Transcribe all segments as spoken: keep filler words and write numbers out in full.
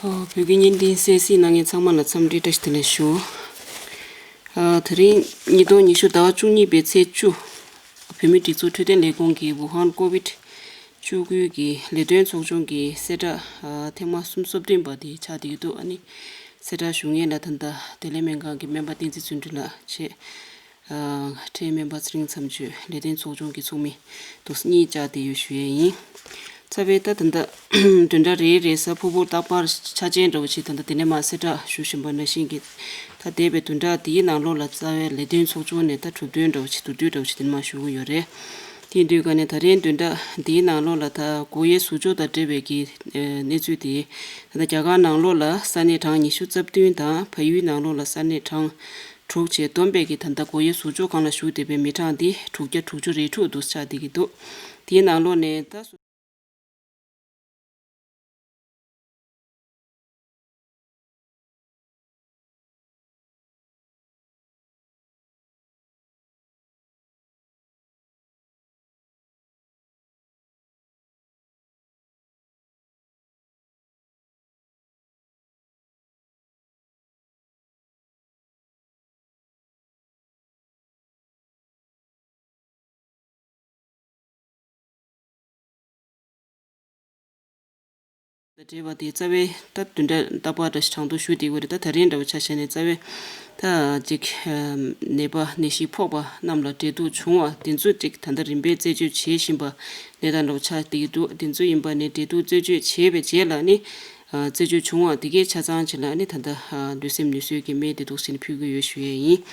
བོད་ཀྱི་བརྙན་འཕྲིན་གསན་གཟིགས་གནང་མཁན་ཚང་མ་ལ་འཚམས་འདྲི་བཀྲ་ཤིས་བདེ་ལེགས་ཞུ། ཨ། དེ་རིང་ཉིས་སྟོང་ཉི་ཤུ་ཟླ་བ་བཅུ་གཉིས་པའི་ཚེས་བཅུ། བོད་མིའི་སྒྲིག་འཛུགས་འཕྲོད་བསྟེན་ལས་ཁུངས་ཀྱི་ཝུ་ཧན་ཀོ་བིད་བཅུ་དགུ་གི་ལས་དོན་ཚོགས་ཆུང་གི་གསལ་བསྒྲགས། ཨ། ཐེངས་མ་སུམ་ཅུ་སོ་བདུན་པ་དེ་ཆགས་བསྡད་ཀྱི་འདུག་ཨ་ནི་གསལ་བསྒྲགས་ཞུ་མཁན་ལ་ད་ལྟ་བདེ་ལེགས་སྨན་ཁང་གི་སྨན་པ་བསྟན་འཛིན་བརྩོན་འགྲུས་ལགས་བྱས། ཨ། འཕྲལ་སྨན་པ་ཚེ་རིང་མཚམས་གཅོད་ལས་དོན་ཚོགས་ཆུང་གི་ཚོགས་མི་འདུག་གཉིས་བཅར་བསྡད་ཡོད་ཞུ་ཡས་ཡིན། རྩ་བའི་ད་ད་ལྟ་བདུན་ཕྲག་རེའི་རེས་གཟའ་ཕུར་བུ་རྟག་པར་འཆར་ཅན་འདྲ་བོ་ཅིག་ད་ལྟ་དེ་ནས་མར་གསལ་བསྒྲགས་ཞུ་བཞིན་པ་ནང་བཞིན་གྱི། ད་འདས་པའི་བདུན་ཕྲག་འདིའི་ནང་ལོགས་ལ་རྩ་བའི་ལས་དོན་ཚོགས་ཆུང་ནས་ད་གྲུབ་དོན་འདྲ་བོ་ཅིག་མདོར་བསྡུས་འདྲ་བོ་ཅིག་དེ་ནས་མར་ཞུ་གི་ཡོད་རེད། དེ་ཡིན་དུས་ག་ནས་ད་རེས་བདུན་ཕྲག་འདིའི་ནང་ལོགས་ལ་ད་སྒོ་དབྱེ་ཟུར་འཇོག་དང་འབྲེལ་བའི་གི་ཨ་གནས་ཚུལ་དེ། ད་ལྟ་རྒྱ་གར་ནང་ལོགས་ལ་ས་གནས་གྲངས་ཉི་ཤུ་རྩ་བདུན་དང་བལ་ཡུལ་ནང་ལོགས་ལ་ས་གནས་གྲངས་དྲུག་བཅས་བསྡོམས་པས་ཀྱི་ད་ལྟ་སྒོ་དབྱེ་ཟུར་འཇོག་ཁང་ལ་ཞུགས་བསྡད་པའི་མི་གྲངས་འདི་དྲུག་བརྒྱ་དྲུག་ཅུ་རེ་དྲུག་འདུག་ཆགས་བསྡད་ཀྱི་འདུག་དེའི་ནང་ལོགས་ནས་ད་སུ། དང་འབྲེལ་བ་དེ་རྩ་བའི་ད་བདུན་ཕྲག་རྟག་པར་འདྲ་ཞིག་གྲངས་ཐོ་ཞུ་བསྡད་ཡོད་རེད། ད་ད་རིང་འདྲ་བོ་ཆ་བཞག་ནས་རྩ་བའི་ད་ཅིག་ནད་པ་ནད་གཞི་ཕོག་པ་རྣམས་ལ་འབྲེལ་གཏུག་བྱུང་བ་དེ་ཚོ་ཅིག་ད་ལྟ་རིམ་པས་རྩད་གཅོད་བྱེད་བཞིན་པ་གནས་སྟངས་འདྲ་བོ་ཆགས་བསྡད་ཀྱི་འདུག་དེ་ཚོ་ཡིན་པ་ནས་འབྲེལ་གཏུག་རྩད་གཅོད་བྱས་པའི་རྗེས་ལ་ནི། ཨ། རྩད་གཅོད་བྱུང་བ་དེ་གའི་ཆ་ཚང་ཅིག་ལ་ནི་ད་ལྟ་ཨ་ལུས་སེམས་ནུས་གསོའི་གི་སྨན་དེ་འདུག་སེ་ནི་ཕུལ་གྱི་ཡོད་ཞུ་ཡས་ཡིན།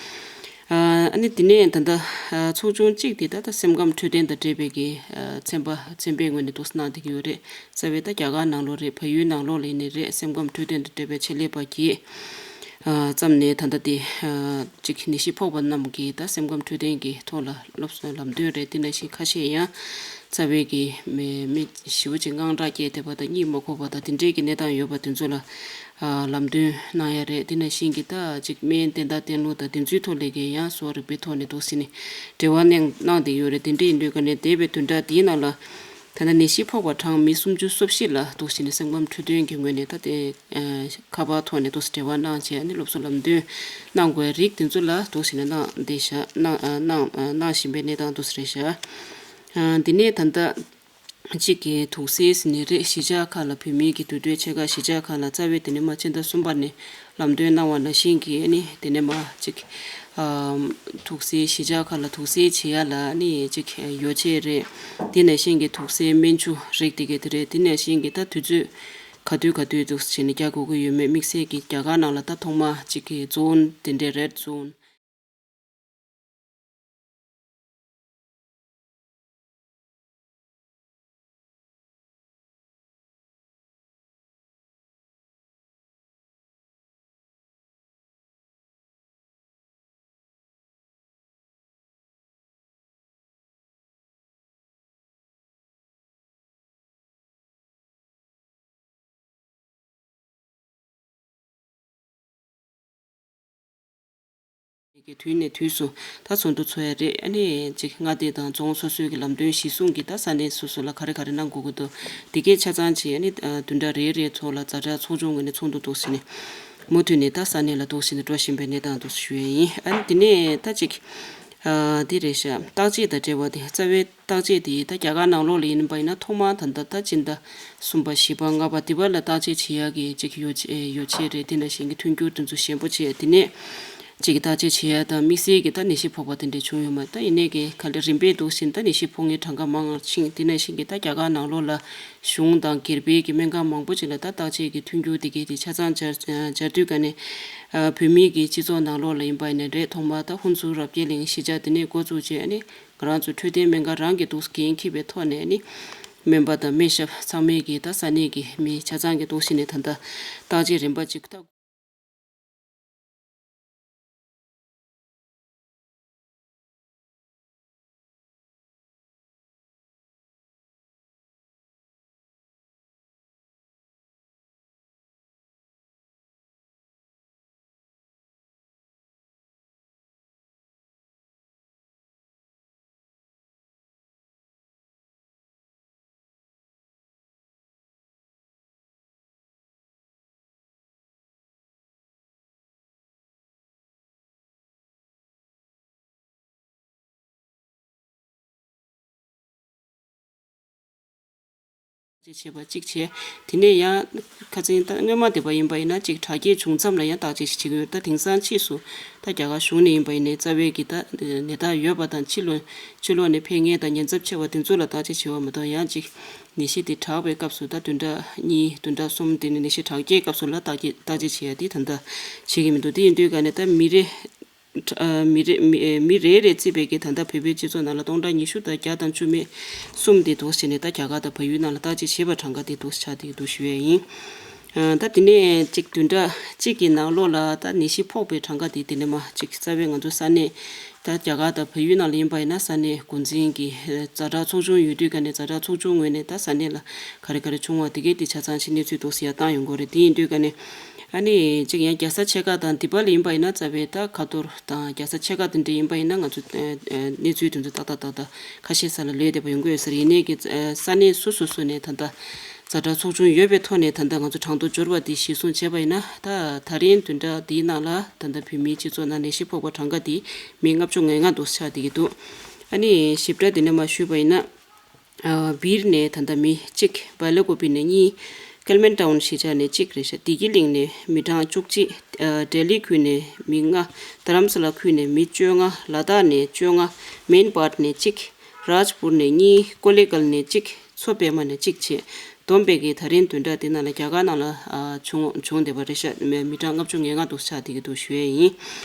ཨ་ནི་དེ་ནས་ད་ལྟ་ཨ་ཚོགས་ཆུང་གཅིག་དེ་ད་ལྟ་སེམས་ཁམས་འཕྲོད་བསྟེན་དང་འབྲེལ་བའི་གི་ཨ་ཚན་པ་ཚན་པའི་ངོས་ནས་འདུག་སེ་གནང་བསྡད་ཀྱི་ཡོད་རེད། རྩ་བའི་ད་རྒྱ་གར་ནང་ལོགས་རེད། བལ་ཡུལ་ནང་ལོགས་ལ་ཡིན་ནའི་རེད། སེམས་ཁམས་འཕྲོད་བསྟེན་དང་འབྲེལ་བའི་ཆེད་ལས་པ་གིས་ཨ་ཙམ་ནས་ད་ལྟ་དེ་ཨ་ཅིག་ནད་གཞི་ཕོག་པ་རྣམས་ཀྱི་ད་སེམས་ཁམས་འཕྲོད་བསྟེན་གྱི་ཐོག་ལ་སློབ་གསོའི་ལམ་སྟོན་རེད། དེ་ནང་བཞིན་ཁ་ཤས་ཡང་རྩ་བའི་གི་མི་མི་ཞེ་པོ་ཅིག་དངངས་སྐྲག་སྐྱེས་བསྡད་པ་དང་གཉིད་མ་ཁུག་པ་དང་དེ་འདྲའི་གི་གནས་སྟངས་ཡོད་པ་དེ་ཚོ་ལ་ཨ་ལམ་སྟོན་གནང་ཡ་རེད། དེ་ནང་བཞིན་གྱི་ད་ཅིག་སྨན་བསྟེན་སྟངས་བསྟེན་ལུགས་དང་དེ་ཚོའི་ཐོག་ལས་ཀྱི་ཡང་གསོ་བ་རིག་པའི་ཐོག་ནས་འདུག་སེ་ནི་འབྲེལ་བ་གནང་གནང་བསྡད་ཡོད་རེད། དེ་འདྲ་ཡིན་དུས་ག་ནས་འདས་པའི་བདུན་ཕྲག་འདིའི་ནང་ལ་ད་ལྟ་ནད་གཞི་ཕོག་པ་གྲངས་མི་སུམ་ཅུ་སོ་བཞི་ལ་འདུག་སེ་ནི་སེམས་ཁམས་འཕྲོད་བསྟེན་གྱི་ངོས་ནས་ད་དེ་ཨ་ཁ་པར་ཐོག་ནས་འདུག་སེ་འབྲེལ་བ་གནང་བྱས་ནི་སློབ་གསོ་ལམ་སྟོན་གནང་དགོས་རིགས་དེ་ཚོ་ལ་འདུག་སེ་ནི་གནང་བསྡད་བཞག་གནང་ཨ་གནང་ཨ་གནང་བཞིན་པའི་གནས་སྟངས་འདུག་སེ་རེད་བཞག་ཨ་འདི་ནས་ད་ལྟ་གཅིག་གི་དུག་སེལ་ཟེར་ནི་རེད། གཞིས་ཆགས་ཁག་ལ་བོད་མིའི་གི་དུས་སྟོན་ཆེ་ཁག་གཞིས་ཆགས་ཁག་ལ་རྩ་བའི་དེ་ནས་མ་ཕྱི་ཟླ་གསུམ་པ་ནས་ལམ་སྟོན་གནང་བ་ནང་བཞིན་གྱི་ཨ་ནི་དེ་ནས་མ་གཅིག་ཨ་དུག་སེལ་གཞིས་ཆགས་ཁག་ལ་དུག་སེལ་བྱེད་ཡ་ལ་ཨ་ནི་གཅིག་ཡོ་བྱད་རེད། དེ་ནང་བཞིན་གྱི་དུག་སེལ་སྨན་ཆུ་རིགས་དེ་གའི་དེ་རེད། དེ་ནང་བཞིན་གྱི་ད་དུས་ཚོད་ག་དུས་ག་དུས་འདུག་སེ་བྱས་ནས་རྒྱག་དགོས་ཀྱི་ཡོད་མེད་དམིགས་བསལ་གྱི་རྒྱ་གར་ནང་ལ་ད་ཐོག་མ་གཅིག་གི་ཛོན་དེ་འདྲའི་རེཌ་ཛོན། གི་དུས་ནས་དུས་སུ་ད་ཚོགས་འདུ་ཚོགས་ཡ་རེད། ཨ་ནི་གཅིག་མངའ་སྡེ་དང་རྫོང་སོ་སོའི་གི་ལམ་སྟོན་གཞིར་བཟུང་གི་ད་ས་གནས་སོ་སོ་ལ་ག་རེ་ག་རེ་གནང་དགོས་ཀྱི་འདུག་དེ་གའི་ཆ་ཚང་ཅིག་ཨ་ནི་ཨ་བདུན་ཕྲག་རེ་རེའི་ཐོག་ལ་ཛ་དྲག་ཚོགས་ཆུང་ངོས་ནས་ཚོགས་འདུ་འདུག་སེ་ནས་མུ་མཐུད་ནས་ད་ས་གནས་ལ་འདུག་སེ་ནས་འགྲོ་བཞིན་པའི་གནས་སྟངས་འདུག་སེ་ཞུ་ཡ་ཡིན། ཨ་ནི་དེ་ནས་ད་གཅིག་ཨ་དེ་རེད་ཤག་བརྟག་དཔྱད་དང་འབྲེལ་བ་དེ་རྩ་བའི་བརྟག་དཔྱད་དེ་ད་རྒྱ་གར་ནང་ལོགས་ལ་ཡིན་པ་ཡིན་ན་ཐོག་མར་ད་ལྟ་ད་སྤྱི་ཟླ་གསུམ་པ་བཞི་པ་ལྔ་པ་འདི་བར་ལ་བརྟག་དཔྱད་བྱེད་ཡག་གི་གཅིག་ཡོ་ཆས་ཡོ་ཆས་རེད། དེ་ནང་བཞིན་གྱི་མཐུན་འགྱུར་དེ་ཚོ་ཞན་པོ་བྱས། དེ་ནས་གཅིག་གི་བརྟག་དཔྱད་བྱེད་ཡག་དང་དམིགས་བསལ་གྱི་ད་ནད་གཞི་ཕོག་པ་དེ་འདྲ་བྱུང་ཡོད་མ་རེད། ད་ཡིན་ནའི་གི་ག་ལེ་རིམ་པས་འདུག་སེ་ད་ནད་གཞི་ཕོག་མཁན་གྲངས་ཀ་མང་ང་ཕྱིན། དེ་ནང་བཞིན་གྱི་ད་རྒྱ་གར་ནང་ལོགས་ལ་གཞུང་དང་སྒེར་པའི་གི་སྨན་ཁང་མང་པོ་ཅིག་ལ་ད་བརྟག་དཔྱད་ཀྱི་མཐུན་འགྱུར་དེ་གའི་དེ་ཆ་ཚང་སྦྱར་སྦྱར་དུས་ག་ནས་བོད་མིའི་གི་སྤྱི་ཚོགས་ནང་ལོགས་ལ་ཡིན་པ་ཡིན་ན་རེད། ཐོག་མར་ད་ཧུན་སུར་རབ་རྒྱས་གླིང་གཞིས་ཆགས་དེ་ནས་འགོ་བཙུགས་བྱས་ཨ་ནི། ང་རང་ཚོ་འཕྲོད་བསྟེན་སྨན་ཁང་རང་གིས་འདུག་འགན་འཁྱེར་བའི་ཐོག་ནས་ནི། སྨན་པ་དང་སྨན་ཞབས་ཚང་མས་ཀྱིས་ད་ས་གནས་ཀྱི་མི་ཆ་ཚང་གིས་འདུག་སེ་ནས་ད་ལྟ་བརྟག་དཔྱད་རིམ་པ་གཅིག་ད། བྱས་པ་གཅིག་བྱས། དེ་ནས་ཡང་ཁ་སང་ད་སྔོན་མ་དེ་པ་ཡིན་པ་ཡིན་ན་གཅིག་དྲག་སྐྱེད་བྱུང་མཚམས་ལ་ཡང་བརྟག་དཔྱད་ཞིག་བྱེད་ཀྱི་ཡོད། ད་དེང་སང་ཕྱིས་སུ་ད་རྒྱ་གར་གཞུང་ནས་ཡིན་པ་ཡིན་ནའི་རྩ་བའི་གི་ད་ནད་རྟགས་ཡོད་པ་དང་ཕྱི་ལོགས་ཕྱི་ལོགས་ནས་ཕེབས་མཁན་དང་ཉེན་ཚབས་ཆེ་བ་དེ་ཚོ་ལ་བརྟག་དཔྱད་བྱེད་པ་མ་གཏོགས། ཡང་གཅིག་ནད་གཞི་དེ་དྲག་པའི་སྐབས་སུ་ད་བདུན་ཕྲག་གཉིས་བདུན་ཕྲག་གསུམ་དེ་ནས་ནད་གཞི་དྲག་སྐྱེད་སྐབས་སུ་ལ་བརྟག་དཔྱད་བརྟག་དཔྱད་བྱེད་ཡ་དེ་ད་ལྟ་བྱེད་ཀྱི་མི་འདུག་དེ་ཡིན་དུས་ག་ནས་ད་མི་རེ། ཨ། མི་རེ་མི་མི་རེ་རེ་བརྩིས་པའི་གི་ད་ལྟ་བོད་པའི་སྤྱི་ཚོགས་ནང་ལ་སྟོང་ཕྲག་ཉི་ཤུ་དང་བརྒྱ་དང་བཅུ་མེད་གསུམ་དེ་འདུག་བྱས་ནས་ད་རྒྱ་གར་དང་བལ་ཡུལ་ནང་ལ་བརྟག་དཔྱད་བྱས་པའི་གྲངས་ཀ་དེ་འདུག་ཆགས་བསྡད་ཀྱི་འདུག་ཞུ་ཡས་ཡིན། ཨ། ད་དེ་ནས་གཅིག་བདུན་ཕྲག་གཅིག་གི་ནང་ལོགས་ལ་ད་ནད་གཞི་ཕོག་པའི་གྲངས་ཀ་དེ་དེ་ནས་མ་གཅིག་རྩ་བའི་ང་ཚོ་ས་གནས་ད་རྒྱ་གར་དང་བལ་ཡུལ་ནང་ལ་ཡིན་པ་ཡིན་ན་ས་གནས་འགོ་འཛིན་གྱི་ཛ་དྲག་ཚོགས་ཆུང་ཡོད་དུས་ག་ནས་ཛ་དྲག་ཚོགས་ཆུང་ངོས་ནས་ད་ས་གནས་ལ་ག་རེ་ག་རེ་བྱུང་བ་དེ་གའི་དེ་ཆ་ཚང་ཕྱི་གནས་ཚུལ་འདུག་སེ་ཡར་བཏང་ཡོང་གི་རེད། དེ་ཡིན་དུས་ག་ནས། ཨ་ནི་གཅིག་ཡང་རྒྱལ་ས་ཆེ་ཁག་དང་འདི་པ་ལ་ཡིན་པ་ཡིན་ན་རྩ་བའི་ད་ཁ་ཐོར་དང་རྒྱལ་ས་ཆེ་ཁག་དེ་འདྲ་ཡིན་པ་ཡིན་ན་ང་ཚོ་ཨ་ཨ་གནས་ཚུལ་དེ་ཚོ་ཏག་ཏག་ཏག་ཏག་ཁ་ཤས་ས་ལ་ལོས་བསྡད་པ་ཡོང་གི་ཡོད་ས་རེད། ཡིན་ནའི་གི་ཨ་ས་གནས་སོ་སོ་སོ་ནས་ད་ལྟ་ཛ་དྲག་ཚོགས་ཆུང་ཡོད་པའི་ཐོག་ནས་ད་ལྟ་ང་ཚོ་གྲངས་ཐོ་འབྱོར་བ་དེ་གཞིར་བཟུང་བྱས་པ་ཡིན་ན། ད་ད་རིང་བདུན་ཕྲག་འདིའི་ནང་ལ་ད་ལྟ་བོད་མིའི་སྤྱི་ཚོགས་ནང་ནད་གཞི་ཕོག་པ་གྲངས་ཀ་དེ་མི་ལྔ་བཅུ་ང་ལྔ་འདུག་ཆགས་བསྡད་ཀྱི་འདུག་ཨ་ནི་ཞིབ་ཕྲ་དེ་ནས་མ་ཞུས་པ་ཡིན་ན། ཨ། སྦིར་ནས་ད་ལྟ་མི་གཅིག་བལ་ཀོ་པི་ནས་གཉིས། ཀལ་མན་ཊའུན་གཞིས་ཆགས་ནས་གཅིག་རེད་ཤག་བདེ་སྐྱིད་གླིང་ནས་མི་གྲངས་བཅུ་གཅིག་ཨ། ལྡི་ལི་ཁུལ་ནས་མི་ལྔ། རྡ་རམ་ས་ལ་ཁུལ་ནས་མི་བཅོ་ལྔ། ལ་དྭགས་ནས་བཅོ་ལྔ། མེན་བྷཊ་ནས་གཅིག་རཱཇ་པུར་ནས་གཉིས། ཀོ་ལེ་གལ་ནས་གཅིག་མཚོ་པད་མ་ནས་གཅིག་བྱས། བསྡོམས་པས་ཀྱི་ད་རིང་བདུན་ཕྲག་འདི་ནང་ལ་རྒྱ་གར་ནང་ལ་ཨ་བྱུང་བྱུང་བསྡད་པ་རེད་ཤག་མི་མི་གྲངས་ལྔ་བཅུ་ང་ལྔ་འདུག་ཆགས་བསྡད་ཀྱི་འདུག་ཞུ་ཡས་ཡིན།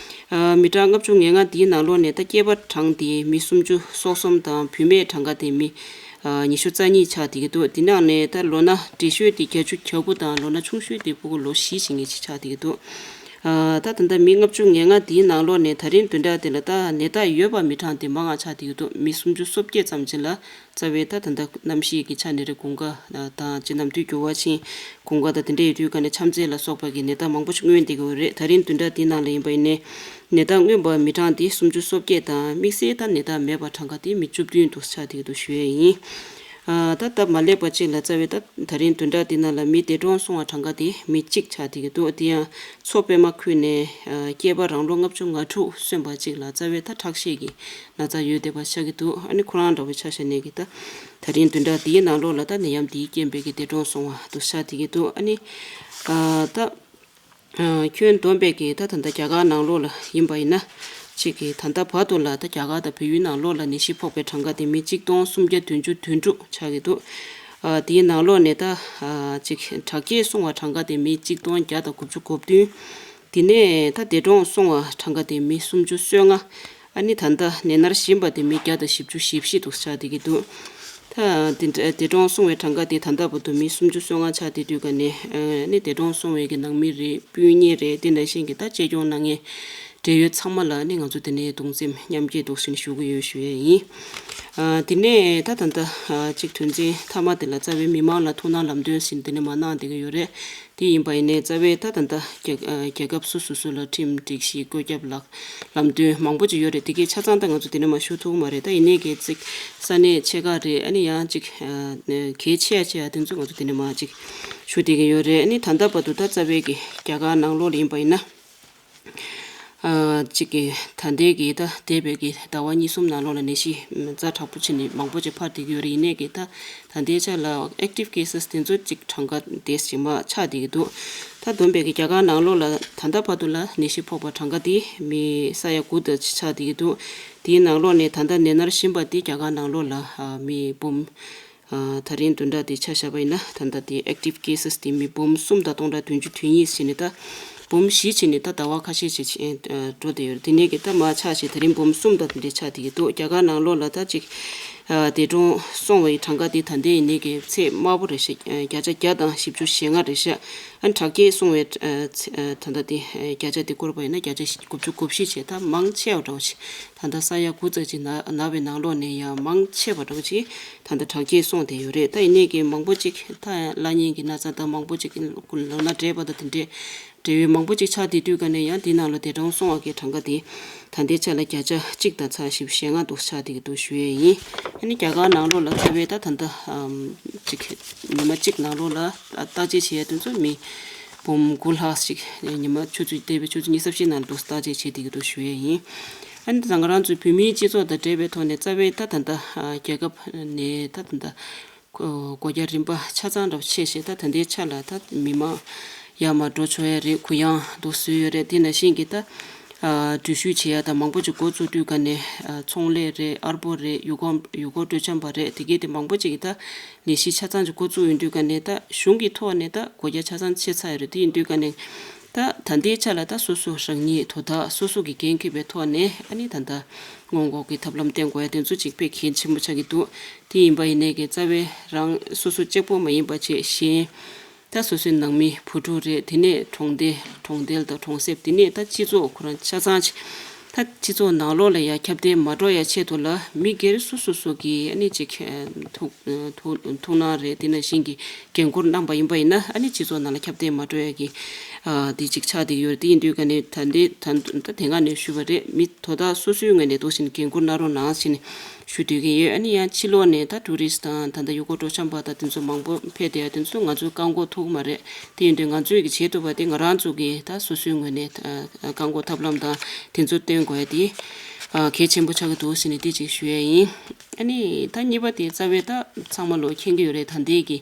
ཨ་མི་གྲངས་ལྔ་བཅུ་ང་ལྔ་འདིའི་ནང་ལོགས་ནས་ད་སྐྱེས་པ་གྲངས་དེ་མི་སུམ་ཅུ་སོ་གསུམ་དང་བུད་མེད་གྲངས་ཀ་དེ་མི་ཨ་ཉི་ཤུ་རྩ་གཉིས་ཆགས་བསྡད་ཀྱི་འདུག་དེ་ནང་ནས་ད་ལོ་ན་བགྲེས་ཤོས་དེ་བརྒྱད་ཅུ་གྱ་དགུ་དང་ལོ་ན་ཆུང་ཤོས་དེ་ཕྲུ་གུ་ལོ་བཞི་ཞིག་ངེས་ཅིག་ཆགས་བསྡད་ཀྱི་འདུག་ཨ་ད་ད་ལྟ་མི་ལྔ་བཅུ་ང་ལྔ་འདིའི་ནང་ལོགས་ནས་ད་རིང་བདུན་ཕྲག་དེ་ལ་ད་ནད་རྟགས་ཡོད་པ་མི་གྲངས་དེ་མང་ང་ཆགས་བསྡད་ཀྱི་འདུག་མི་སུམ་ཅུ་སོ་བརྒྱད་ཙམ་ཅིག་ལ། རྩ་བའི་ད་ད་ལྟ་གནམ་གཤིས་ཀྱི་ཆ་ནས་རེད། དགུན་ཁ་དང་ཅི་ནམ་དུས་འགྱུར་བ་ཕྱིན། དགུན་ཁ་དང་དེ་འདྲ་ཡོད་དུས་ག་ནས་ཆམ་ཚད་ལ་སོགས་པ་གི་ནད་རྟགས་མང་པོ་ཞིག་མངོན་བསྡད་ཀྱི་ཡོད་རེད། ད་རིང་བདུན་ཕྲག་འདིའི་ནང་ལ་ཡིན་པ་ཡིན་ནའི་ནད་རྟགས་མངོན་པ་མི་གྲངས་དེ་སུམ་ཅུ་སོ་བརྒྱད་དང་དམིགས་བསལ་ད་ནད་རྟགས་མེད་པ་གྲངས་ཀ་དེ་མི་བཅུ་བདུན་འདུག་ཆགས་བསྡད་ཀྱི་འདུག་ཞུ་ཡས་ཡིན། ཨ་ད་སྟབས་མ་ལེགས་པ་ཅིག་ལ་རྩ་བའི་ད་ད་རིང་བདུན་ཕྲག་འདི་ནང་ལ་མི་འདས་གྲོངས་སོང་བ་གྲངས་ཀ་དེ་མི་གཅིག་ཆགས་བསྡད་ཀྱི་འདུག་དེ་ཡང་མཚོ་པད་མ་ཁུལ་ནས་ཨ་སྐྱེས་པ་རང་ལོ་ལྔ་བཅུ་ང་དྲུག་སོན་པ་ཅིག་ལ་རྩ་བའི་ད་ཁྲག་ཤེད་ཀྱི་ན་ཚ་ཡོད་བསྡད་པ་ཆགས་ཀྱི་འདུག་ཨ་ནི་ཁོ་རང་འདྲ་བོ་ཆ་བཞག་ནས་ཀྱི་ད་ད་རིང་བདུན་ཕྲག་འདིའི་ནང་ལོགས་ལ་ད་ནད་ཡམས་འདིའི་རྐྱེན་པས་ཀྱི་འདས་གྲོངས་སོང་བ་འདུག་ཆགས་བསྡད་ཀྱི་འདུག་ཨ་ནི་ཨ་ད་ཨ་ཁྱོན་བསྡོམས་པས་ཀྱི་ད་ད་ལྟ་རྒྱ་གར་ནང་ལོགས་ལ་ཡིན་པ་ཡིན་ན་གཅིག་གི་ད་ལྟ་བར་དུ་ལ་ད་རྒྱ་གར་དང་བལ་ཡུལ་ནང་ལོགས་ལ་ནད་གཞི་ཕོག་པའི་གྲངས་ཀ་དེ་མི་གཅིག་སྟོང་སུམ་བརྒྱ་བདུན་ཅུ་དོན་དྲུག་ཆགས་ཀྱི་འདུག་ཨ་དེའི་ནང་ལོགས་ནས་ད་ཨ་གཅིག་དྲག་སྐྱེད་སོང་བ་གྲངས་ཀ་དེ་མི་གཅིག་སྟོང་བརྒྱ་དང་དགུ་བཅུ་གོ་བདུན། དེ་ནས་ད་འདས་གྲོངས་སོང་བ་གྲངས་ཀ་དེ་མི་སུམ་ཅུ་སོ་ལྔ། ཨ་ནི་ད་ལྟ་ནད་མནར་བཞིན་པ་དེ་མི་བརྒྱ་དང་བཞི་བཅུ་ཞེ་བཞི་འདུག་ཆགས་བསྡད་ཀྱི་འདུག་ད་དེ་འདྲ་འདས་གྲོངས་སོང་བའི་གྲངས་ཀ་དེ་ད་ལྟ་བར་དུ་མི་སུམ་ཅུ་སོ་ལྔ་ཆགས་བསྡད་དུས་ག་ནས་ཨ་ནི་འདས་གྲོངས་སོང་བའི་གི་ནང་མི་རེད། སྤུན་ཉེ་རེད། དེ་ནང་བཞིན་གྱི་ད་གཅེས་སྐྱོང་གནང་མཁན་འབྲེལ་ཡོད་ཚང་མ་ལ་ནི་ང་ཚོ་དེ་ནས་གདུང་སེམས་མཉམ་སྐྱེད་འདུག་ཟེར་ནས་ཞུ་གི་ཡོད་ཞུ་ཡས་ཡིན། ཨ་དེ་ནས་ད་ད་ལྟ་ཨ་གཅིག་དོན་ཚན་མཐའ་མ་དེ་ལ་རྩ་བའི་མི་མང་ལ་ཐུགས་སྣང་ལམ་སྟོན་ཟེར་ནས་དེ་ནས་མ་གནང་བསྡད་ཀྱི་ཡོད་རེད། དེ་ཡིན་པ་ཡིན་ནའི་རྩ་བའི་ད་ད་ལྟ་རྒྱལ་ཨ་རྒྱལ་ཁབ་སོ་སོ་སོ་ལ་ཁྲིམས་སྒྲིག་གཞི་བཀོད་ཁྱབ་ལ་ལམ་སྟོན་མང་པོ་ཅིག་ཡོད་རེད། དེ་གའི་ཆ་ཚང་ད་ང་ཚོ་དེ་ནས་མ་ཞུ་ཐུབ་ཀྱི་མ་རེད། ད་ཡིན་ནའི་གལ་སྲིད་ས་གནས་ཆེ་ཁག་རེད། ཨ་ནི་ཡང་གཅིག་ཨ་གལ་ཆེ་ཡ་ཆེ་ཡ་དེ་ཚོ་ང་ཚོ་དེ་ནས་མ་གཅིག་ཞུ་བསྡད་ཀྱི་ཡོད་རེད། ཨ་ནི་ད་ལྟ་བར་དུ་ད་རྩ་བའི་གི་རྒྱ་གར་ནང་ལོགས་ལ་ཡིན་པ་ཡིན་ན། ཨ་གཅིག་གི་ད་ལྟའི་གི་ད་འདས་པའི་གི་ཟླ་བ་གཉིས་གསུམ་ནང་ལོགས་ལ་ནད་གཞི་ཛ་དྲག་པོ་ཕྱིན་ནས་མང་པོ་ཅིག་འཕར་བསྡད་ཀྱི་ཡོད་རེད། ཡིན་ནའི་གི་ད་ད་ལྟའི་ཆ་ལ་ཨེག་ཊིབ་ཀེ་སེས་དེ་ཚོ་གཅིག་གྲངས་ཀ་དེ་ཞིག་མ་ཆགས་བསྡད་ཀྱི་འདུག་ད་བསྡོམས་པའི་གི་རྒྱ་གར་ནང་ལོགས་ལ་ད་ལྟ་བར་དུ་ལ་ནད་གཞི་ཕོག་པ་གྲངས་ཀ་དེ་མི་ས་ཡ་དགུ་དང་ཆགས་བསྡད་ཀྱི་འདུག་དེའི་ནང་ལོགས་ནས་ད་ལྟ་ནད་མནར་བཞིན་པ་དེ་རྒྱ་གར་ནང་ལོགས་ལ་ཨ་མི་འབུམ། ཨ་ད་རིང་བདུན་ཕྲག་དེ་ཆ་བཞག་པ་ཡིན་ན་ད་ལྟ་དེ་ཨེག་ཊིབ་ཀེ་སེས་དེ་མི་འབུམ་གསུམ་དང་སྟོང་ཕྲག་བདུན་ཅུ་དོན་གཉིས་ཕྱིན་ནས་ད་འབུམ་བཞི་ཕྱིན་ནས་ད་ཟླ་བ་ཁ་ཤས་ཤིག་ཕྱིན་ཨ་འགྲོ་བསྡད་ཡོད་རེད། དེ་ནས་ཀྱི་ད་མར་ཆགས་ཤིག་ད་རིང་འབུམ་གསུམ་དང་དེ་འདྲ་ཆགས་བསྡད་ཀྱི་འདུག་རྒྱ་གར་ནང་ལོགས་ལ་ད་ཅིག་ཨ་འདས་གྲོངས་སོང་བའི་གྲངས་ཀ་དེ་ད་ལྟའི་ཡིན་ནའི་གི་ཚད་དམའ་པོ་རེད་ཤག་ཨ་བརྒྱ་ཆ་བརྒྱ་དང་བཞི་བཅུ་ཞེ་ལྔ་རེད་ཤག་ཨ་དྲག་སྐྱེད་སོང་བའི་ཨ་ཚད་ཨ་ད་ལྟ་དེ་ཨ་བརྒྱ་ཆ་དེ་བསྐོར་བ་ཡིན་ན་བརྒྱ་ཆ་དགུ་བཅུ་གོ་བཞི་བྱས། ད་མང་ཆེ་བ་འདྲ་བོ་ཞིག་ད་ལྟ་ས་ཡ་དགུ་ཙམ་ཅིག་ན་ན་བའི་ནང་ལོགས་ནས་ཡང་མང་ཆེ་བ་འདྲ་བོ་ཅིག་ད་ལྟ་དྲག་སྐྱེད་སོང་བསྡད་ཡོད་རེད། ད་ཡིན་ནའི་གི་མང་པོ་ཅིག་ད་བླ་གཉན་གྱི་ན་ཚ་དང་མང་པོ་ཅིག་ལོ་ན་བགྲེས་པ་དང་དེ་འདྲའི་འབྲེལ་ཡོད་མང་པོ་ཅིག་ཆགས་བསྡད་དུས་ག་ནས་ཡང་དེའི་ནང་ལ་འདས་གྲོངས་སོང་བ་གི་གྲངས་ཀ་དེ་ད་ལྟའི་ཆ་ལ་བརྒྱ་ཆ་གཅིག་དང་ཚ་བཞི་བཅུ་ཞེ་ལྔ་འདུག་ཆགས་བསྡད་ཀྱི་འདུག་ཞུ་ཡས་ཡིན། ཨ་ནི་རྒྱ་གར་ནང་ལོགས་ལ་རྩ་བའི་ད་ད་ལྟ་ཨམ་ཅིག་ཉི་མ་གཅིག་ནང་ལོགས་ལ་བརྟག་དཔྱད་བྱེད་ཡས་དེ་ཚོ་མི་འབུམ་དགུ་ལྷག་ཅིག་ཉི་མ་ཆུ་ཚོད་འདས་པའི་ཆུ་ཚོད་ཉི་ཤུ་རྩ་བཞི་ནང་འདུག་བརྟག་དཔྱད་བྱེད་བསྡད་ཀྱི་འདུག་ཞུ་ཡས་ཡིན། ཨ་ནི་ད་ང་རང་ཚོའི་བོད་མིའི་སྤྱི་ཚོགས་དང་འབྲེལ་བའི་ཐོག་ནས་རྩ་བའི་ད་ད་ལྟ་ཨ་རྒྱལ་ཁབ་ནས་ད་ད་ལྟ་ སྒོ་རྒྱ་རིམ་པ་ཆ་ཚང་འདྲ་བོ་ཆེ་ཞེས། ད་ད་ལྟའི་ཆ་ལ་ད་མི་མང་ཡར་མར་འགྲོ་ཆོག་ཡ་རེད། གུ་ཡངས་འདུག་བཟོས་ཡོད་རེད། དེ་ནང་བཞིན་གྱི་ད་འགྲུལ་བཞུད་བྱེད་ཡ་ད་མང་པོ་ཅིག་འགོ་བཙུགས་དུས་ག་ནས་ཚོང་ལས་རེད། ཨར་པོ་རེད། ཡུལ་སྐོར་ཡུལ་སྐོར་སྤྲོ་འཆམ་པ་རེད། དེ་གས་དེ་མང་པོ་ཅིག་གི་ད་ལས་གཞི་ཆ་ཚང་ཅིག་འགོ་བཙུགས་ཡོང་དུས་ག་ནས་ད་གཞུང་གི་ཐོག་ནས་ད་སྒོ་རྒྱ་ཆ་ཚང་ཕྱེ་ཚར་ཡོད་རེད། དེ་ཡིན་དུས་ག་ནས་ད་ད་ལྟའི་ཆ་ལ་ད་སོ་སོ་རང་ཉིད་དོ་བདག་སོ་སོ་གི་འགན་འཁྱེར་བའི་ཐོག་ནས་ཨ་ནི་ད་ལྟ་སྔོན་འགོག་གི་ཐབས་ལམ་བསྟེན་དགོས་ཡ་དེ་ཚོ་ཅིག་དཔེ་གལ་ཆེན་པོ་ཆགས་ཀྱི་འདུག་དེ་ཡིན་པ་ཡིན་ནའི་གི་རྩ་བའི་རང་སོ་སོ་གཅིག་པོ་མ་ཡིན་པ་བྱས་གཞན་ད་སོ་སོའི་ནང་མི་བུ་ཕྲུག་རེད། དེ་ནས་གྲོང་སྡེ་གྲོང་རྡལ་དང་གྲོང་གསེབ། དེ་ནས་ད་སྤྱི་ཚོགས་ཁོ་རང་ཆ་ཚང་ཅིག་ད་སྤྱི་ཚོགས་ནང་ལོགས་ལ་ཡ་ཁྱབ་གདལ་མ་འགྲོ་ཡ་ཆེད་དུ་ལ་མི་སྒེར་སོ་སོ་སོ་གི་ཨ་ནི་ཅིག་ཐུགས་ཐུགས་ཐུགས་སྣང་རེད། དེ་ནང་བཞིན་གྱི་འགན་འཁུར་གནང་པ་ཡིན་པ་ཡིན་ན་ཨ་ནི་སྤྱི་ཚོགས་ནང་ལ་ཁྱབ་གདལ་མ་འགྲོ་ཡ་གི་ཨ་དེ་ཅིག་ཆགས་བསྡད་ཡོད་རེད། དེ་ཡིན་དུས་ག་ནས་ད་འདི་ད་ད་དེ་སྔ་ནས་ཞུས་པ་རེད། མི་དོ་བདག་སོ་སོའི་ངོས་ནས་འདུག་བཞིན་འགན་འཁུར་གནང་རོགས་གནང་ཞེས་ནས་ཞུ་འདོད་ཀྱི་ཡོད། ཨ་ནི་ཡང་ཕྱི་ལོགས་ནས་ད་ཊུ་རི་སི་དང་ད་ལྟ་ཡུལ་སྐོར་སྤྲོ་འཆམ་པ་དང་དེ་ཚོ་མང་པོ་ཕེབས་བསྡད་ཡ་དེ་ཚོ་ང་ཚོས་བཀག་འགོག་ཐུབ་ཀྱི་མ་རེད། དེ་ཡིན་དུས་ང་ཚོས་ཀྱི་བྱེད་ཐུབ་པ་དེ་ང་རང་ཚོ་གི་ད་སོ་སོའི་ངོས་ནས་ཨ་བཀག་འགོག་ཐབས་ལམ་དང་དེ་ཚོ་བཏོན་དགོས་ཡ་དེ་ཨ་གལ་ཆེན་པོ་ཆགས་ཀྱི་འདུག་ཟེར་ནས་དེ་ཅིག་ཞུ་ཡ་ཡིན། ཨ་ནི་ད་གཉིས་པ་དེ་རྩ་བའི་ད་ཚང་མ་ལོ་མཁྱེན་གྱི་ཡོད་རེད། ད་ལྟའི་གི་